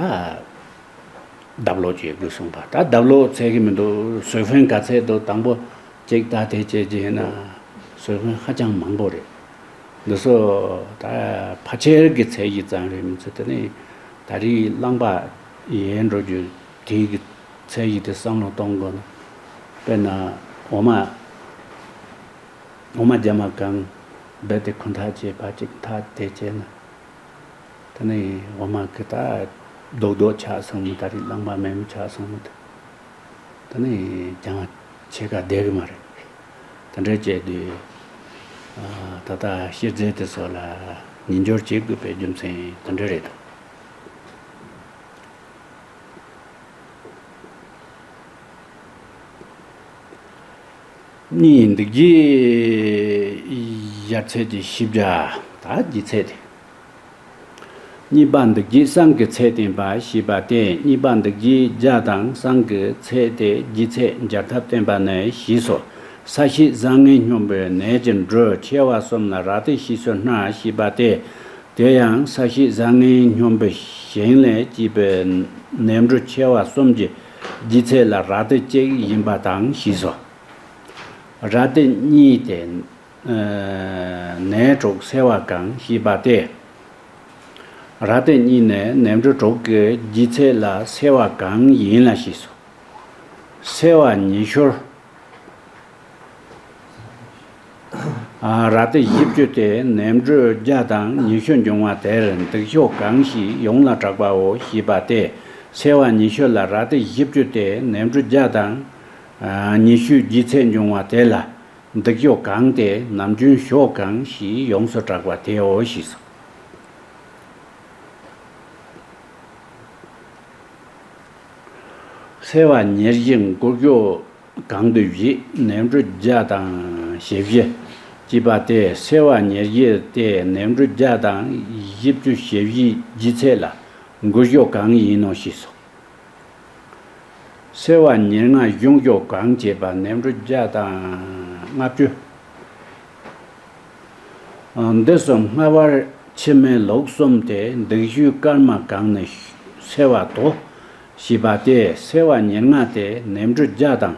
ལྡབ་ལོག་བྱེད་དགོས་གསུངས་པ། ད་ལྡབ་ལོག་ཚད་ཀྱི་མི་འདུག་སུལ་ཕོན་ག་ཚད་འདུག་དང་པོ་ཅིག་ད་དེ་བྱས་རྗེས་ན་སུལ་ཕོན་ཧ་ཅང་མང་པོ་རེད། འདི་ཚོ་ད་ཕལ་ཆེར་གྱི་ཚད་གཞི་ཙམ་རེད། མི་ཚོ་དེ་ནི་ད་རེས་རླངས་པ་ཡལ་འགྲོ་རྒྱུ་དེའི་གི་ཚད་གཞི་དེ་བསམ་བློ་གཏོང་དགོས་ན། དཔེར་ན་འོ་མ། འོ་མ་རྒྱ་མ་གང་། རྦད་དེ་ཁུ་འཐག་བྱས་ཕར་གཅིག་འཐག་དེ་བྱས་ན། དེ་ནས་འོ་མ་གི་ད་རྡོག་རྡོག་ཆགས་སོང་མི། ད་རེས་རླངས་པ་མེད་མི་ཆགས་སོང་མི་དེ། དེ་ནས་རྒྱ་མ་ ཕྱེད་ཀ་བསྡད་གི་མ་རེད། དེ་འདྲ་བྱས་དུས། ད་ལྟ་གཤེར་རྫས་དེ་ཚོ་ལ་ཉིན་སྦྱོར་བྱེད་དགོས་པའི་རྒྱུ་མཚན་དེ་འདྲ་རེད་དོ། གཉིས། འདུ་བྱེད་ཡར་ཚད་ཀྱི་བཞི་བརྒྱ། ད་ལྗིད་ཚད་དེ། གཉིས་པ། འདུ་བྱེད་སྲང་གི་ཚད་བསྟན་པ་ཞེས་པ་སྟེ། གཉིས་པ། འདུ་བྱེད་བརྒྱ་དང་སྲང་གི་ཚད་དེ་ལྗིད་ཚད་སྦྱར་ཐབས་བསྟན་པ་ནི་ཞེས་སོ། ས་གཤིས་བཟང་ངན་སྙོམས་པའི་ནད་ཀྱི་འབྲུ་ཆེ་བ་གསུམ་ལ་རག་ཏུ་ཞེས་སུ་སྨྲ་ཞེས་པ་སྟེ། དེ་ཡང་ས་གཤིས་བཟང་ངན་སྙོམས་པའི་ཞིང་ལས་སྐྱེས་པའི་ནད་འབྲུ་ཆེ་བ་གསུམ་གྱི་ལྗིད་ཚད་ལ་རག་ཏུ་གཅིག་ཡིན་པ་དང་ཞེས་སོ། རག་ཏུ་གཉིས་ཏེ། ནད་དྲུག་སེལ་བ་གང་ཞེས་པ་སྟེ། རག་ཏུ་གཉིས་ནི་ནད་འབྲུ་དྲུག་གི་ལྗིད་ཚད་ལ་སེལ་བ་གང་ཡིན་ལ་ཞེས་སོ། སེལ་བ་ཉི་ཤུར། རག་ཏུ་བཞི་བཅུ་སྟེ་ནད་འབྲུ་བརྒྱ་དང་ཉི་ཤུ་འབྱུང་བ་དེར་འདུག་ཤོག་གང་ཞིག་ཡོངས་ལ་གྲགས་པའོ་ཞེས་པ་སྟེ། སེལ་བ་ཉི་ཤུ་ལ་རག་ཏུ་བཞི་བཅུ་སྟེ་ནད་འབྲུ་བརྒྱ་དང་ཉི་ཤུའི་ལྗིད་ཚད་འབྱུང་བ་དེ་ལ། འདུག་ཤོག་གང་སྟེ་ནམ་རྒྱུན་ཤོག་གང་ཞེས་ཡོངས་སུ་གྲགས་པ་དེའོ་ཞེས་སོ། སེལ་བ་ཉེར་བཞི་འགུལ་ཤོག་གང་དུ་བཞི། ནད་འབྲུ་བརྒྱ་དང་ཞེ་བཞི་ཅེས་པ་སྟེ། སེལ་བ་ཉེར་བཞི་སྟེ་ནད་འབྲུ་བརྒྱ་དང་བཞི་བཅུ་ཞེ་བཞིའི་ལྗིད་ཚད་ལ་འགུལ་ཤོག་གང་ཡིན་ནོ་ཞེས་སོ། སེལ་བ་ཉེར་ལྔ་གཞུང་ཤོག་གང་བྱེད་པ་ནད་འབྲུ་བརྒྱ་དང་ལྔ་བཅུ། འདི་གསུམ་སྔ་བར་ཕྱི་མའི་ལུགས་གསུམ་སྟེ་འདུག་ཤོག་སྐར་མ་གང་ནི་སེལ་བ་དོ། ཞེས་པ་སྟེ། སེལ་བ་ཉེར་ལྔ་སྟེ་ནད་འབྲུ་བརྒྱ་དང་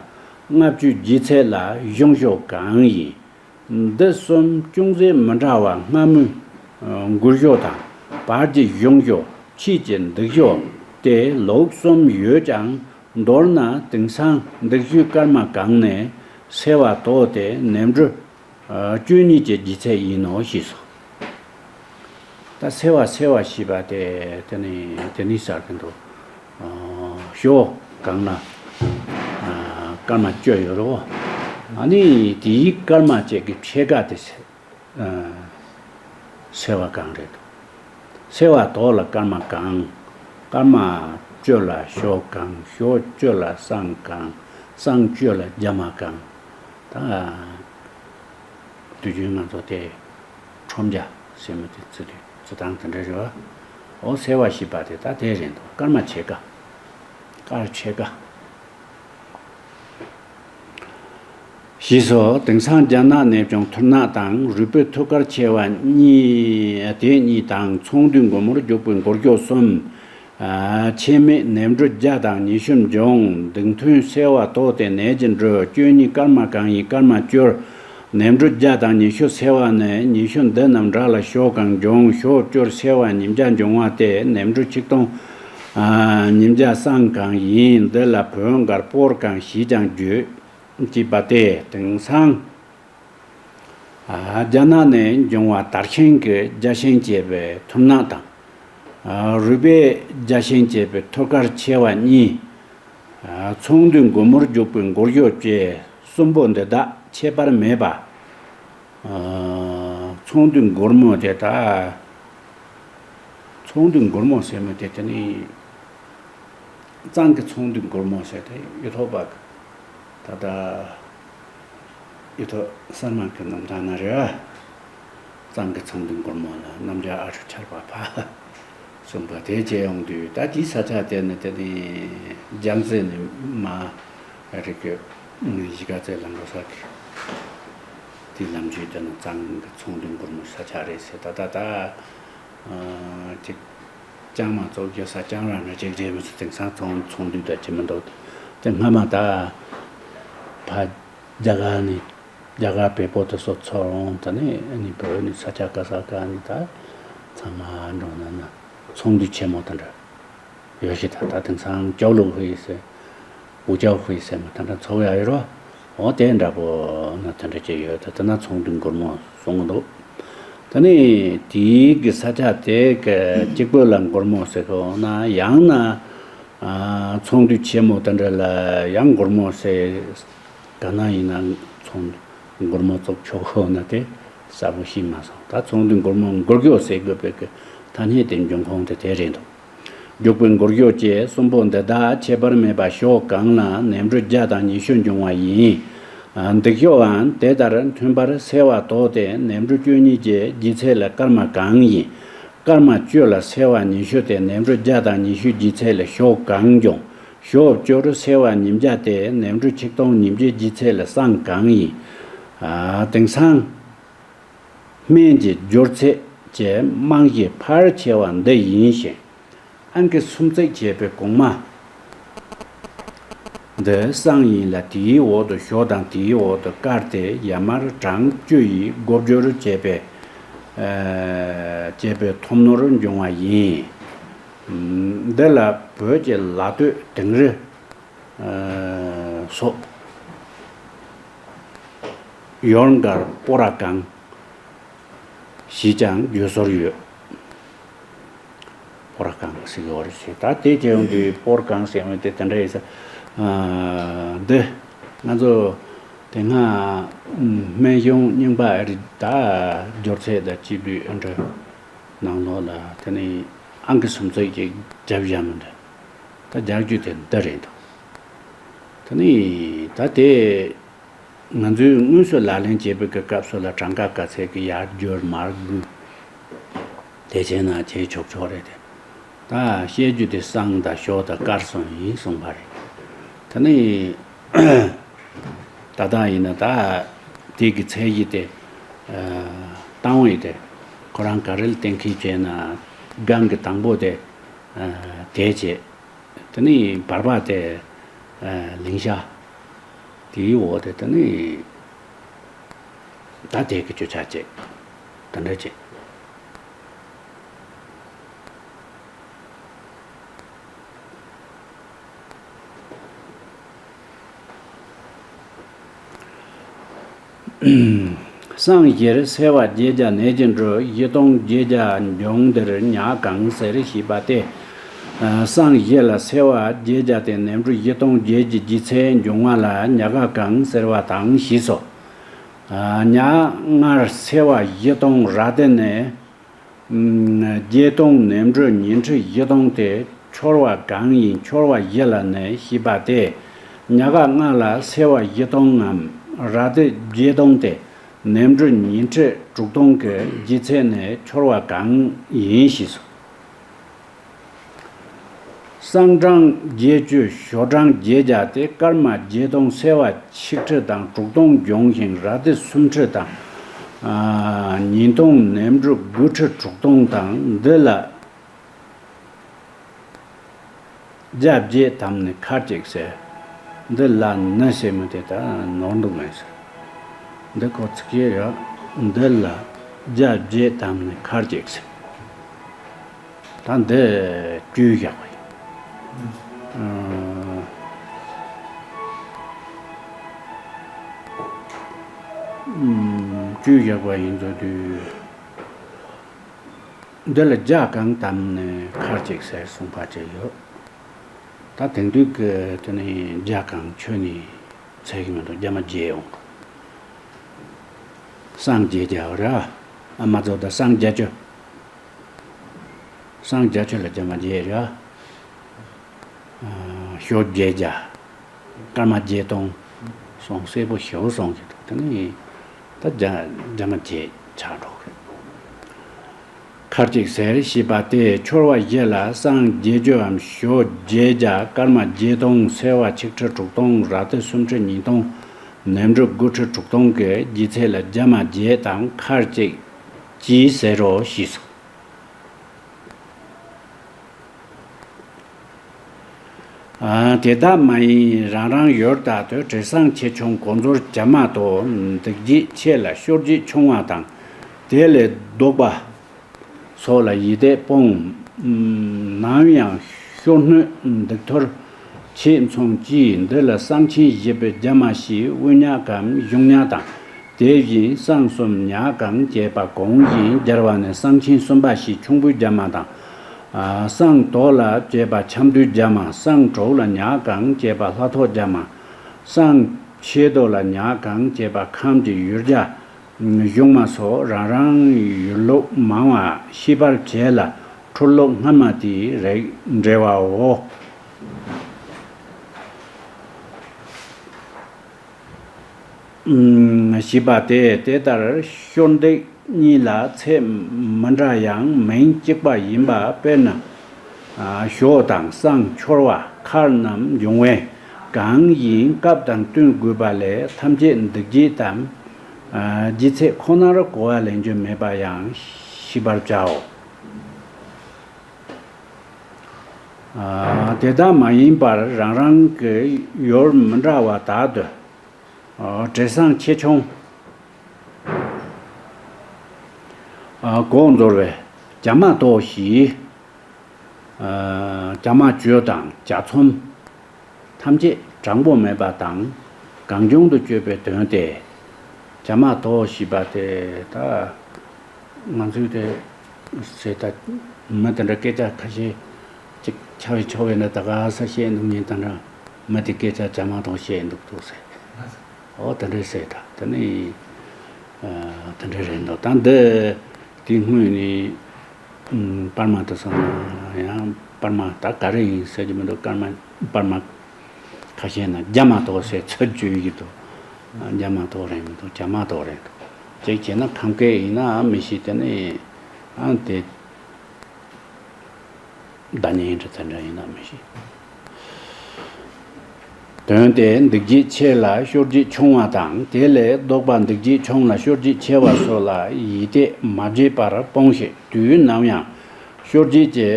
ལྔ་བཅུའི་ལྗིད་ཚད་ལ་གཞུང་ཤོག་གང་ཡིན། འདི་གསུམ་ཅུང་ཟད་མི་འདྲ་བ་སྔ་མོའི་འགུལ་ཤོག་དང་བར་གྱི་གཞུང་ཤོག་ཕྱིས་ཀྱི་འདུག་ཤོག་སྟེ་ལུགས་གསུམ་ཡོད་ཀྱང་མདོར་ན་དེང་སང་འདུག་ཤོག་སྐར་མ་གང་ནས་སེལ་བ་དོ་སྟེ་ནད་འབྲུ་བཅུ་གཉིས་ཀྱི་ལྗིད་ཚད་ཡིན་ནོ་ཞེས་སོ། ད་སེལ་བ་སེལ་བ་ཞེས་པ་དེ་དེ་ནི་དེ་ནི་ཟེར་གྱི་འདུག་ཤོག་གང་ན་སྐར་མ་བཅུ་ཡོད་རེད་བོ། ཨ་ནི་དེའི་སྐར་མ་བཅས་ཀྱི་ཕྱེད་ཀ་དེ་སེལ་བ་གང་རེད། སེལ་བ་དོ་ལ་སྐར་མ་གང་། སྐར་མ་བཅུ་ལ་ཤོག་གང་། ཤོག་བཅུ་ལ་སྲང་གང་། སྲང་བཅུ་ལ་རྒྱ་མ་གང་། ད་དུས་རྒྱུན་ང་ཚོ་དེ་ཁྲོམ་རྒྱ་ཟེར་མི་དེ་བརྩི་དུས་བརྩི་སྟངས་དེ་འདྲ་རེད་བ། འོ་སེལ་བ་ཞེས་པ་དེ་ད་དེ་རེད་འདུག་སྐར་མ་ཕྱེད་ཀ་སྐར་ཕྱེད་ཀ་ཞེས་སོ། དེང་སང་རྒྱ་ནག་ནས་ཀྱང་ཐུར་ནག་དང་རུས་པའི་ཐུགས་ཀར་ཆེ་བ་གཉིས་དེ་གཉིས་དང་ཚོང་དུས་མགོ་མོར་རྒྱུག་པའི་མགོ་སྐྱོག་གསུམ། ཆེད་མེད་ནད་འབྲུ་བརྒྱ་དང་ཉི་ཤུ་འབྱུང་། འདུག་ཐུན་སེལ་བ་དོ་སྟེ་ནད་ཀྱི་འབྲུ་བཅུ་གཉིས་སྐར་མ་གང་ཡིན་སྐར་མ་བཅུར། ནད་འབྲུ་བརྒྱ་དང་ཉི་ཤུ་སེལ་བ་ནི་ཉི་ཤུ་འདི་རྣམས་དགྲ་ལ་ཤོག་གང་འབྱུང་། ཤོག་བཅུར་སེལ་བ་ཉིས་བརྒྱ་འབྱུང་བ་སྟེ་ནད་འབྲུ་ཆིག་སྟོང་ཉིས་བརྒྱ་སྲང་གང་ཡིན། འདི་ལ་བོད་མགར་སྤོར་གང་ཞེས་ཀྱང་བརྗོད། ཅེས་པ་སྟེ་དེང་སང་རྒྱ་ནག་ནས་འབྱུང་བ་དར་ཤིང་གི་རྒྱ་ཤིང་བཅས་པའི་ཐུར་ནག་དང་། རུས་པའི་རྒྱ་ཤིང་བཅས་པའི་ཐུར་དཀར་ཆེ་བ་གཉིས། ཚོང་དུས་མགོ་མོར་རྒྱུག་པའི་མགོར་གཡོག་བཅས་གསུམ་པོ་འདི་དག་ཁྱད་པར་མེད་པ། ཚོང་དུས་མགོར་མོ་དེ་དག་ཚོང་དུས་མགོར་མོ་ཟེར་མི་དེ་དེ་ནི། གཙང་གི་ཚོང་དུས་མགོར་མོ་ཟེར་དེ་ཡོད་ཐོག་པ། ད་ལྟ་ཡོད་ཐོག་གསར་མ་གི་རྣམ་ཐར་ན་རེད། གཙང་གི་ཚོང་དུས་མགོར་མོ་ལ་རྣམ་རྒྱལ་ཨ་ཁུ་ཆར་པ་ཕ་གསུམ་པ་དེ་བྱས་ཡོང་དུས་ད་དེའི་ས་ཆ་དེ་ནི་དེ་ནི་རྒྱལ་མཚན་ནི་མ་རེད་གི་གཞིས་ཀ་རྩེ་ལམ་འགྲོ་ས་གི་དེའི་ལམ་རྒྱུད་དེ་ནི་གཙང་གི་ཚོང་དུས་མགོར་མོ་ས་ཆ་རེད་ཟེར་ད་ད་ད། ཅིག་ལྕང་མ་བཙོག་རྒྱུ་ས་ལྕང་ར་འདྲ་ཅིག་རེད་མི་ཚོ་དེང་སང་ཚོང་ཚོང་དུས་ད་ཅི་མི་འདུག་དེ་སྔ་མ་ད་ཕ་རྒྱ་གར་ནས་རྒྱ་གར་བལ་པོ་དེ་ཚོ་ཚོར་འོང་ད་ནི་ཨ་ནི་བོད་ནི་ས་ཆ་ག་ས་ག་ནི་ད་ཚང་མ་འགྲོ་ན་ན་ཚོང་དུས་ཆེན་མོ་དེ་འདྲ་ཡོད་ཤི་ད་ད་དེང་སང་ཅའོ་ལུ་ཧུའེ་ཟེར། ཝུ་ཅའོ་ཧུའེ་ཟེར་མ་དེ་འདྲ་ཚོགས་ཡ་ཡོད་རོ། འོ་དེ་འདྲ་པོ་ན་དེ་འདྲ་ཅིག་ཡོད་དེ་དེ་ན་ཚོང་དུས་མགོར་མོ་གསུང་གི་འདུག་དེ་ནས་དེའི་གི་ས་ཆ་དེ་གི་གཅིག་པོ་ལ་མགོར་མོ་ཟེར་གི་འོ་ན་ཡང་ན་ཚོང་དུས་ཆེན་མོ་དེ་འདྲ་ལ་ཡང་མགོར་མོ་ཟེར། ག་ན་ཡིན་ན་ཚོང་སྒོར་མོ་བཙུགས་ཆོག་ཁོ་ན་དེ་གསལ་པོ་ཤེས་མ་སོང་། ད་ཚོང་འདུས་སྒོར་མོ་སྒོར་སྐྱོ་ཟེར་དགོས་པའི་གི་ཐ་སྙད་དེ་འབྱུང་ཁུངས་དེ་དེ་རེད་འདུག་འཇུག་པའི་སྒོར་སྐྱོ་བཅས་གསུམ་པོ་འདི་དག་ཁྱད་པར་མེད་པར་ཕྱོགས་གང་ལ་ནས་འབྲུ་བརྒྱ་དང་ཉི་ཤུ་འབྱུང་བ་ཡིན། འདི་ཕྱོགས་འམ་དེ་ལྟར་མཐུན་པར་སེལ་བ་དོགས་ཏེ་ནས་འབྲུ་བཅུ་གཉིས་ཀྱི་ལྗིད་ཚད་ལ་སྐར་མ་གང་ཡིན། སྐར་མ་བཅུ་ལ་སེལ་བ་ཉི་ཤུ་སྟེ་ནས་འབྲུ་བརྒྱ་དང་ཉི་ཤུ་ལྗིད་ཚད་ལ་ཕྱོགས་གང་འབྱུང་། ཕྱོགས་བཅུར་སེལ་བ་ཉིས་བརྒྱ་སྟེ་ནས་འབྲུ་ཆིག་སྟོང་ཉིས་བརྒྱའི་ལྗིད་ཚད་ལ་སྲང་གང་ཡིན། དེང་སང་སྨན་གྱི་སྦྱོར་ཚད་ཀྱི་རྨང་གཞི་ཕལ་ཆེ་བ་འདི་ཡིན་ཞིང་། ཨང་ཀི་སུམ་བརྩེགས་བྱས་པའི་གོང་མ་འདི་སྲང་ཡིན་ལ། དེའི་འོག་ཏུ་ཞོ་དང་དེའི་འོག་ཏུ་དཀར་ཏེ་ཡར་མར་གྲངས་བཅུ་ཡིས་སྒོ་སྦྱོར་བྱས་པའི་བྱས་པའི་ཐོབ་ནོར་འབྱུང་བ་ཡིན། འདི་ལ་བོད་ཀྱི་ལ་སྟོད་དིང་རི་སོགས། ཡོར་མགར་སྤོ་ར་གང་ཞེས་ཀྱང་བརྗོད་སྲོལ་ཡོད། སྤོ་ར་གང་ཟེར་གྱི་ཡོད་རེད་ཟེར། ད་དེ་བྱས་ཡོང་དུས་སྤོ་ར་གང་ཟེར་མི་དེ་དེ་འདྲ་ཡིན་ས། འདི་ང་ཚོ་དེ་སྔ་སྨན་གཞུང་རྙིང་པ་རེད། ད་སྦྱོར་ཚད་དང་བཅས་དུས་ཨ་འདྲ་ནང་ལོགས་ལ་དེ་ནི་ཨང་ཀི་སུམ་བརྩེགས་ཀྱི་རྒྱབ་བཞག་མི་འདུག་ད་རྒྱག་རྒྱུ་དེ་འདི་རེད་འདུག་དེ་ནི་ད་དེ་ང་ཚོས་དངོས་སུ་ལག་ལེན་བྱེད་པའི་གི་སྐབས་སུ་ལ་གྲངས་ཀ་ག་ཚད་ཀྱི་ཡར་བསྒྱུར་མར་བསྒྱུར་དེ་བྱས་ན་བྱེད་ཆོག་ཆོག་རེད་དེ། ད་བཤད་རྒྱུ་དེ་སྲང་དང་ཞོ་དང་དཀར་གསུམ་ཡིན་གསུངས་པ་རེད། དེ་ནི་ད་ལྟ་ཡིན་ན་ད་དེ་གི་ཚད་གཞི་དེ་ཨ་བཏང་བ་ཡིན་ཏེ། ཁོ་རང་ག་རེ་ལ་གཏན་འཁེལ་བྱས་ན་སྒང་གི་དང་པོ་དེ་ཨ་དེ་བྱས། དེ་ནི་བར་པ་དེ་ཨ་ལིང་ཤ། དེའི་འོག་དེ་དེ་ནི་ད་དེ་གི་བརྗོད་བྱ་བྱས། དེ་འདྲ་བྱས། སྲང་བཞིར་སེལ་བ་བརྒྱད་བརྒྱ་ནད་ཀྱི་འབྲུ་བཞི་སྟོང་བརྒྱད་བརྒྱ་འབྱུང་འདིར་ཉ་གང་ཟེར་ཞེས་པ་སྟེ། སྲང་བཞི་ལ་སེལ་བ་བརྒྱད་བརྒྱ་སྟེ་ནད་འབྲུ་བཞི་སྟོང་བརྒྱད་ཀྱི་ལྗིད་ཚད་འབྱུང་བ་ལ་ཉ་ག་གང་ཟེར་བ་དང་ཞེས་སོ། ཉ་ལྔར་སེལ་བ་བཞི་སྟོང་ར་ཏི་ནས། བརྒྱད་སྟོང་ནས་འབྲུ་ཉི་ཁྲི་བཞི་སྟོང་སྟེ་ཕྱོར་བ་གང་ཡིན། ཕྱོར་བ་བཞི་ལ་ནས་ཞེས་པ་སྟེ། ཉ་ག་ལྔ་ལ་སེལ་བ་བཞི་སྟོང་ངམ་ར་ཏི་བརྒྱད་སྟོང་སྟེ་ནས་འབྲུ་ཉི་ཁྲི་དྲུག་སྟོང་གི་ལྗིད་ཚད་ནས་ཕྱོར་བ་གང་ཡིན་ཞེས་སོ། སྲང་གྲངས་བརྒྱད་ཅུ་ཞོ་གྲངས་བརྒྱད་བརྒྱ་སྟེ་སྐར་མ་བརྒྱད་སྟོང་སེལ་བ་ཆིག་ཁྲི་དང་དྲུག་སྟོང་འབྱུང་ཞིང་། ར་ཏི་སུམ་ཁྲི་དང་ཉིས་སྟོང་། ནས་འབྲུ་དགུ་ཁྲི་དྲུག་སྟོང་དང་། འདི་ལ་བརྒྱ་བརྒྱད་དམ་ནི་ཁར་ཅིག་ཟེར། འདི་ལ་ནི་ཟེར་མི་དེ་ད་ནོར་འདུག་མེད་ཟེར། འདི་ཁོ་ཚིག་ཡོད་ཡ། འདི་ལ་བརྒྱ་བརྒྱད་དམ་ནི་ཁར་ཅིག་ཟེར། ད་འདི་བཅུ་བཞག་པ་ཡིན། ཨ་བཅུ་བཞག་པ་ཡིན་ཚོད་དུས། འདི་ལ་བརྒྱ་གང་དམ་ནི་ཁར་ཅིག་ཟེར་གསུངས་པ་ཅིག་ཡོད། ད་དེང་དུས་ཀྱི་དེ་ནི་བརྒྱ་གང་ཁྱོན་ནས་ཚད་ཀྱི་མི་འདུག་རྒྱ་མ་བརྒྱད་ཡོང་། སྲང་བརྒྱད་བརྒྱ་ར། ཨ་མ་ཚོ་ད་སྲང་བརྒྱད་ཅུ། སྲང་བརྒྱད་ཅུ་ལ་རྒྱ་མ་བརྒྱད་ར། ཞོ་བརྒྱད་བརྒྱ། སྐར་མ་བརྒྱད་སྟོང་། སོང་གསལ་པོ་ཞེ་པོ་སོང་གི་འདུག་དེ་ནི་ད་རྒྱ་རྒྱ་མ་བརྒྱད་ཆགས་འགྲོ་གི་རེད། ཁར་ཅིག་ཟེར་ཞེས་པ་སྟེ་ཕྱོར་བ་བཞི་ལ་སྲང་བརྒྱད་ཅུའམ་ཞོ་བརྒྱད་བརྒྱ། སྐར་མ་བརྒྱད་སྟོང་། སེལ་བ་ཆིག་ཁྲི་དྲུག་སྟོང་། ར་ཏི་སུམ་ཁྲི་ཉིས་སྟོང་། ནས་འབྲུ་དགུ་ཁྲི་དྲུག་སྟོང་གི་ལྗིད་ཚད་ལ་རྒྱ་མ་བརྒྱད་དམ་ཁར་ཅིག་ཅེས་ཟེར་རོ་ཞེས་སོ། དེ་ལྟ་མ་ཡིན་རང་རང་ཡུལ་དག་ཏུ་དྲི་བཟང་ཆེ་ཆུང་གོ་འཛོལ་བྱ་མ་ཐོབ། འདུ་བྱེད་ཆེ་ལ་ཤོར་བྱེད་ཆུང་བ་དང་། དེ་ལས་ལྡོག་པ་སོགས་ལ་ཡིད་གཏད་སྤོང་། ནམ་ཡང་ཤོར་སྣོད་འདུག་ཐོར་ཆེ་མཚུངས་ཀྱིས། འདི་ལ་གསང་ཆེན་བཞི་པའི་རྒྱ་མ་ཞེས་དབུས་ཉ་གམ་གཞུང་ཉ་དང་། དེ་བཞིན་གསང་གསུམ་ཉ་གང་བཅས་པ་གོང་བཞིན་སྦྱར་བ་ནི་གསང་ཆེན་གསུམ་པ་ཞེས་ཁྱུང་པོའི་རྒྱ་མ་དང་། གསང་དོག་ལ་བཅས་པ་ཆབ་མདོའི་རྒྱ་མ། གསང་དྲུག་ལ་ཉ་གང་བཅས་པ་ལྷ་ཐོག་རྒྱ་མ། གསང་ ཤེས་རྟོགས་ལ་ཉག་གང་བྱེད་པ་ཁམས་ཀྱི་ཡུལ་རྒྱ་གཞུང་མ་སོགས་རང་རང་ཡུལ་ལུགས་མང་བ་ཤེས་པར་བྱེད་ལ། འཁྲུལ་ལུགས་སྔ་མ་དེའི་རིགས་འགྲེལ་བའོ། ཞེས་པ་སྟེ། དེ་ལྟར་ཤོར་འདེགས་གཉིས་ལ་ཚད་མི་འདྲ་ཡང་མིང་གཅིག་པ་ཡིན་པ། དཔེར་ན། ཞོ་དང་བསང་ཆོར་བ་མཁར་རྣམས་འབྱུང་བས། གང་ཡིན་སྐབས་དང་བསྟུན་དགོས་པ་ལས་ཐམས་ཅད་འདུག་བྱེད་དམ། ལྗིད་ཚད་ཁོ་ནར་གོ་བ་ལེན་རྒྱུ་མེད་པ་ཡང་ཤེས་པར་བྱའོ། དེ་ལྟ་མ་ཡིན་པར་རང་རང་གི་ཡུལ་མི་འདྲ་བ་དག་ཏུ། ཨ། བྲེ་སྲང་ཆེ་ཆུང་། ཨ། གོ་འཛོལ་བས་བྱ་མ་དོ་ཞེས། ཨ། བྱ་མ་བཅོས་དང་བྱ་ཚོམ་ཐམས་ཅད་དྲང་པོ་མེད་པ་དང་གང་བྱུང་དུ་བཅོས་པའི་དོན་ཏེ། བྱ་མ་དོ་ཞེས་པ་སྟེ། ད་ང་ཚོས་དེ་ཟེར། ད་མི་དེ་འདྲ་སྐད་ཆ་ཁ་ཤས་ཅིག་ཆ་བའི་ཆོ་བའི་ནི་ད་ག་ས་བཤད་འདུག་ཉིན་དེ་འདྲ་མི་དེ་སྐད་ཆ་བྱ་མ་དོ་བཤད་འདུག་འདུག་ཟེར། ཨོ་དེ་འདྲ་ཟེར། ད་དེ་ནི་ཨ་དེ་འདྲ་རེད་འདུག་ད་འདི་དེ་སྔོན་ནས་ཨམ་པར་མ་དེ་སོང་ན་ཡང་པར་མ་ད་ག་རེ་ཡིན་ཟེར་གྱི་མི་འདུག་པར་མ་པར་མ་ཁ་ཤས་ན་རྒྱ་མ་དོ་ཟེར་ཚུར་བཅོས་ཀྱི་འདུག་རྒྱ་མ་དོ་རེད་མི་འདུག་བྱ་མ་དོ་རེད་འདུག་ཅིག་བྱས་ན་ཁམས་སྐད་ཡིན་ན་མི་ཤེས། དེ་ནི་ཨ་དེ། བརྡ་རྙིང་འདྲ་དེ་འདྲ་ཡིན་ན་མི་ཤེས། དོན་ཏེ་འདུག་བྱེད་ཆེ་ལ་ཤོར་བྱེད་ཆུང་བ་དང་། དེ་ལས་ལྡོག་པ་འདུག་བྱེད་ཆུང་ལ་ཤོར་བྱེད་ཆེ་བ་སོགས་ལ་ཡིད་གཏད་མ་བྱེད་པར་སྤོང་ཞིག་དུས་ནམ་ཡང་ཤོར་བྱེད་ཀྱི་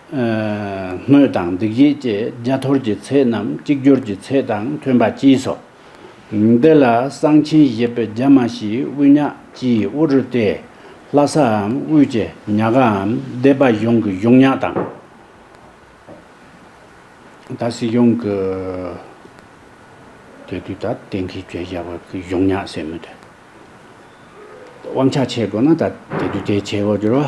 ཨ་སྣོད་དང་འདུག་བྱེད་ཀྱི་རྒྱ་ཐོར་གྱི་ཚད་རྣམས་གཅིག་གྱུར་གྱི་ཚད་དང་མཐུན་པ་གྱིས་སོ། འདི་ལ་གསང་ཆེན་བཞི་པའི་རྒྱ་མ་ཞེས་དབུས་ཉག་ཅེས་དབུ་རུ་སྟེ། ལྷ་སའམ་དབུས་ཀྱི་ཉག་གའམ་སྡེ་པ་གཞུང་གི་གཞུང་ཉག་དང་། ད་སྲིད་གཞུང་གི་དེ་དུས་ད་གཏན་འཁེལ་བྱས་བཞག་པ་གི་གཞུང་ཉག་ཟེར་མི་དེ། དབང་ཆ་ཕྱེ་དགོས་ན་ད་དེ་དུས་དེ་ཕྱེ་དགོས་འགྱུར་བ།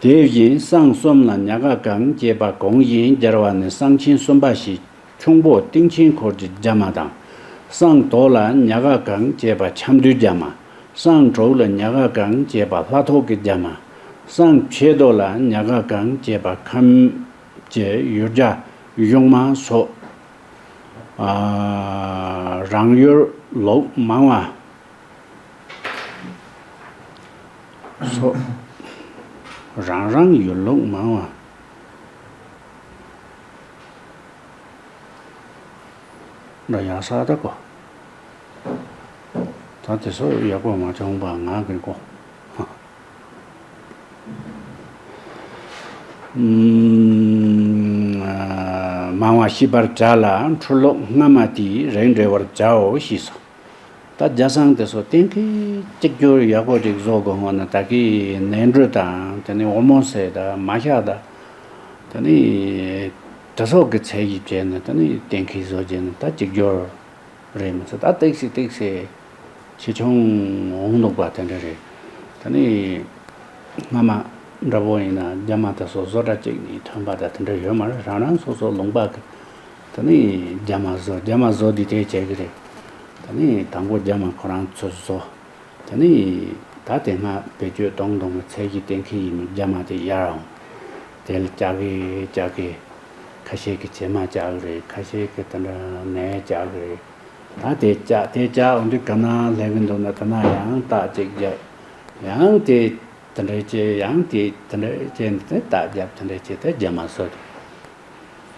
དེ་བཞིན་གསང་གསུམ་ལ་ཉག་ག་གང་བཅས་པ་གོང་བཞིན་སྦྱར་བ་ནི་གསང་ཆེན་གསུམ་པ་ཞེས་ཁྱུང་པོ་སྟེང་ཆེན་འཁོར་གྱི་རྒྱ་མ་དང་། གསང་དོག་ལ་ཉག་ག་གང་བཅས་པ་ཆབ་མདོའི་རྒྱ་མ། གསང་དྲུག་ལ་ཉག་ག་གང་བཅས་པ་ལྷ་ཐོག་གི་རྒྱ་མ། གསང་ཕྱེད་དོ་ལ་ཉག་ག་གང་བཅས་པ་ཁམས་ཀྱི་ཡུལ་རྒྱ་གཞུང་མ་སོགས། ཨ་རང་ཡུལ་ལུགས་མང་བ། སོགས། རང་རང་ཡུལ་ལུགས་མང་བ། འདྲ་ཡག་ས་ད་གོ། ད་དེ་སོགས་ཡག་པོ་མ་བྱུང་བ་ང་གི་གོ། ཨམ། མང་བ་ཤེས་པར་བྱ་ལ་འཁྲུལ་ལུགས་སྔ་མ་དེའི་རིགས་འགྲེ་བར་བྱའོ་ཞེས་སོ། ད་རྒྱ་གསང་དེ་ཚོ་གཏན་འཁེལ་གཅིག་གྱུར་ཡག་པོ་ཅིག་བཟོ་དགོས་སྔོན་ན་ད་གིན་ནས་འབྲུ་དང་དེ་ནས་འོ་མོ་ཟེར་ད་མ་ཤ་ད་དེ་ནས་དེ་ཚོ་གི་ཚད་གཞི་བྱས་ནས་དེ་ནས་གཏན་འཁེལ་བཟོ་བྱས་ནས་ད་གཅིག་གྱུར་རེད་མི་ཚེ་ད་ཏིག་སེ་ཏིག་སེ་ཆེ་ཆུང་འོང་འདུག་པ་དེ་འདྲ་རེད། དེ་ནས་སྔ་མ་འདྲ་པོ་ཡིན་ན་རྒྱ་མ་དེ་ཚོ་བཟོ་གྲྭ་གཅིག་ནས་ཐོན་པ་ད་དེ་འདྲ་ཡོད་མ་རེད། རང་རང་སོ་སོ་ལུང་པ་གི་དེ་ནས་རྒྱ་མ་བཟོ་རྒྱ་མ་བཟོ་འདི་དེ་བྱེད་གི་རེད། དེ་ནས་དང་པོ་རྒྱ་མ་ཁོ་རང་ཚོས་བཟོ། དེ་ནས་ད་དེ་སྔ་བེད་སྤྱོད་གཏོང་གཏོང་གི་ཚད་གཞི་གཏན་འཁེལ་ཡིན་མིན་རྒྱ་མ་དེ་ཡར་འོང་། དེ་ལ་བཅག་གི་བཅག་གི་ཁ་ཤས་ཀྱི་བྱེ་མ་བཅག་གི་རེད། ཁ་ཤས་ཀྱི་དེ་འདྲ་ནས་བཅག་གི་རེད། ད་དེ་བཅག་དེ་བཅག་འོང་དུས་ག་ན་སླེབས་གི་འདུག་ན་ག་ན་ཡང་རྟགས་གཅིག་བརྒྱབ། ཡང་དེ་དེ་འདྲ་བྱས་ཡང་དེ་དེ་འདྲ་བྱས་ནས་དེ་རྟགས་བརྒྱབ་དེ་འདྲ་བྱས་དེ་རྒྱ་མ་བཟོ་དེ།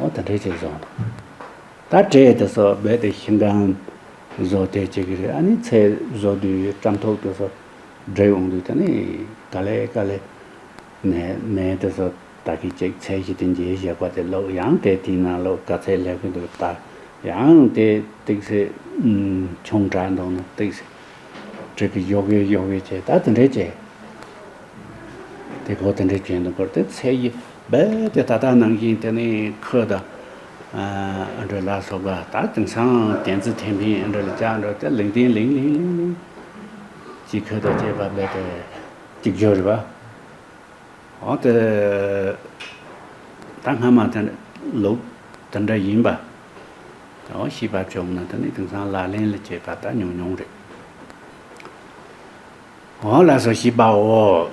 འོ་དེ་འདྲ་བྱས་བཟོ་འདུག་ད་བྲེ་དེ་ཚོ་རྦད་དེ་ཤིང་སྒམ་བཟོ་དེ་བྱེད་ཀྱི་རེད། ཨ་ནི་ཚལ་བཟོ་དུས་སྐམ་ཐོག་དེ་ཚོ་འབྲེ་འོང་དུས་དེ་ནི་ག་ལེ་ག་ལེ་ནས་མེ་དེ་ཚོ་ད་གི་ཅིག་ཚལ་ཞིག་དེ་འཇལ་བཞག་པ་དེ་ལོག་ཡང་དེ་དེའི་ནང་ལོག་ག་ཚད་སླེབས་ཀྱི་འདུག་ད་ཡང་དེ་ཏིག་སེ་ཆུང་དྲགས་འདུག་ན་ཏིག་སེ་བྲེ་གི་གཡོག་གི་གཡོག་གི་བྱས་ད་དེ་འདྲས་བྱས། དེ་གོ་དེ་འདྲའི་བྱས་འདུག་གོ་དེ་ཚད་ཡིན་པས་དེ་ད་ལྟ་ནང་བཞིན་དེ་ནས་ཁོ་དང་ཨ་འདྲ་ལ་སོགས་པ་ད་དེང་སང་བདེན་རྩི་འཐེན་འཕེན་འདྲ་ལ་བཅག་འགྲོ་དེ་ལིང་ཏིང་ལིང་ལིང་ལིང་ལིང་ཅིག་ཁོ་དང་བཅས་པ་རྦད་དེ་གཅིག་གྱུར་རེད་པ། འོ་དེ་ད་སྔ་མ་དེ་ལུགས་དེ་འདྲ་ཡིན་པ། ཨོ་ཤེས་པ་བྱུང་ན་ད་ནི་དེང་སང་ལག་ལེན་ལ་བྱེད་པ་ད་ཉུང་ཉུང་རེད། ཨོ་ལགས་སོ་ཤེས་པའོ།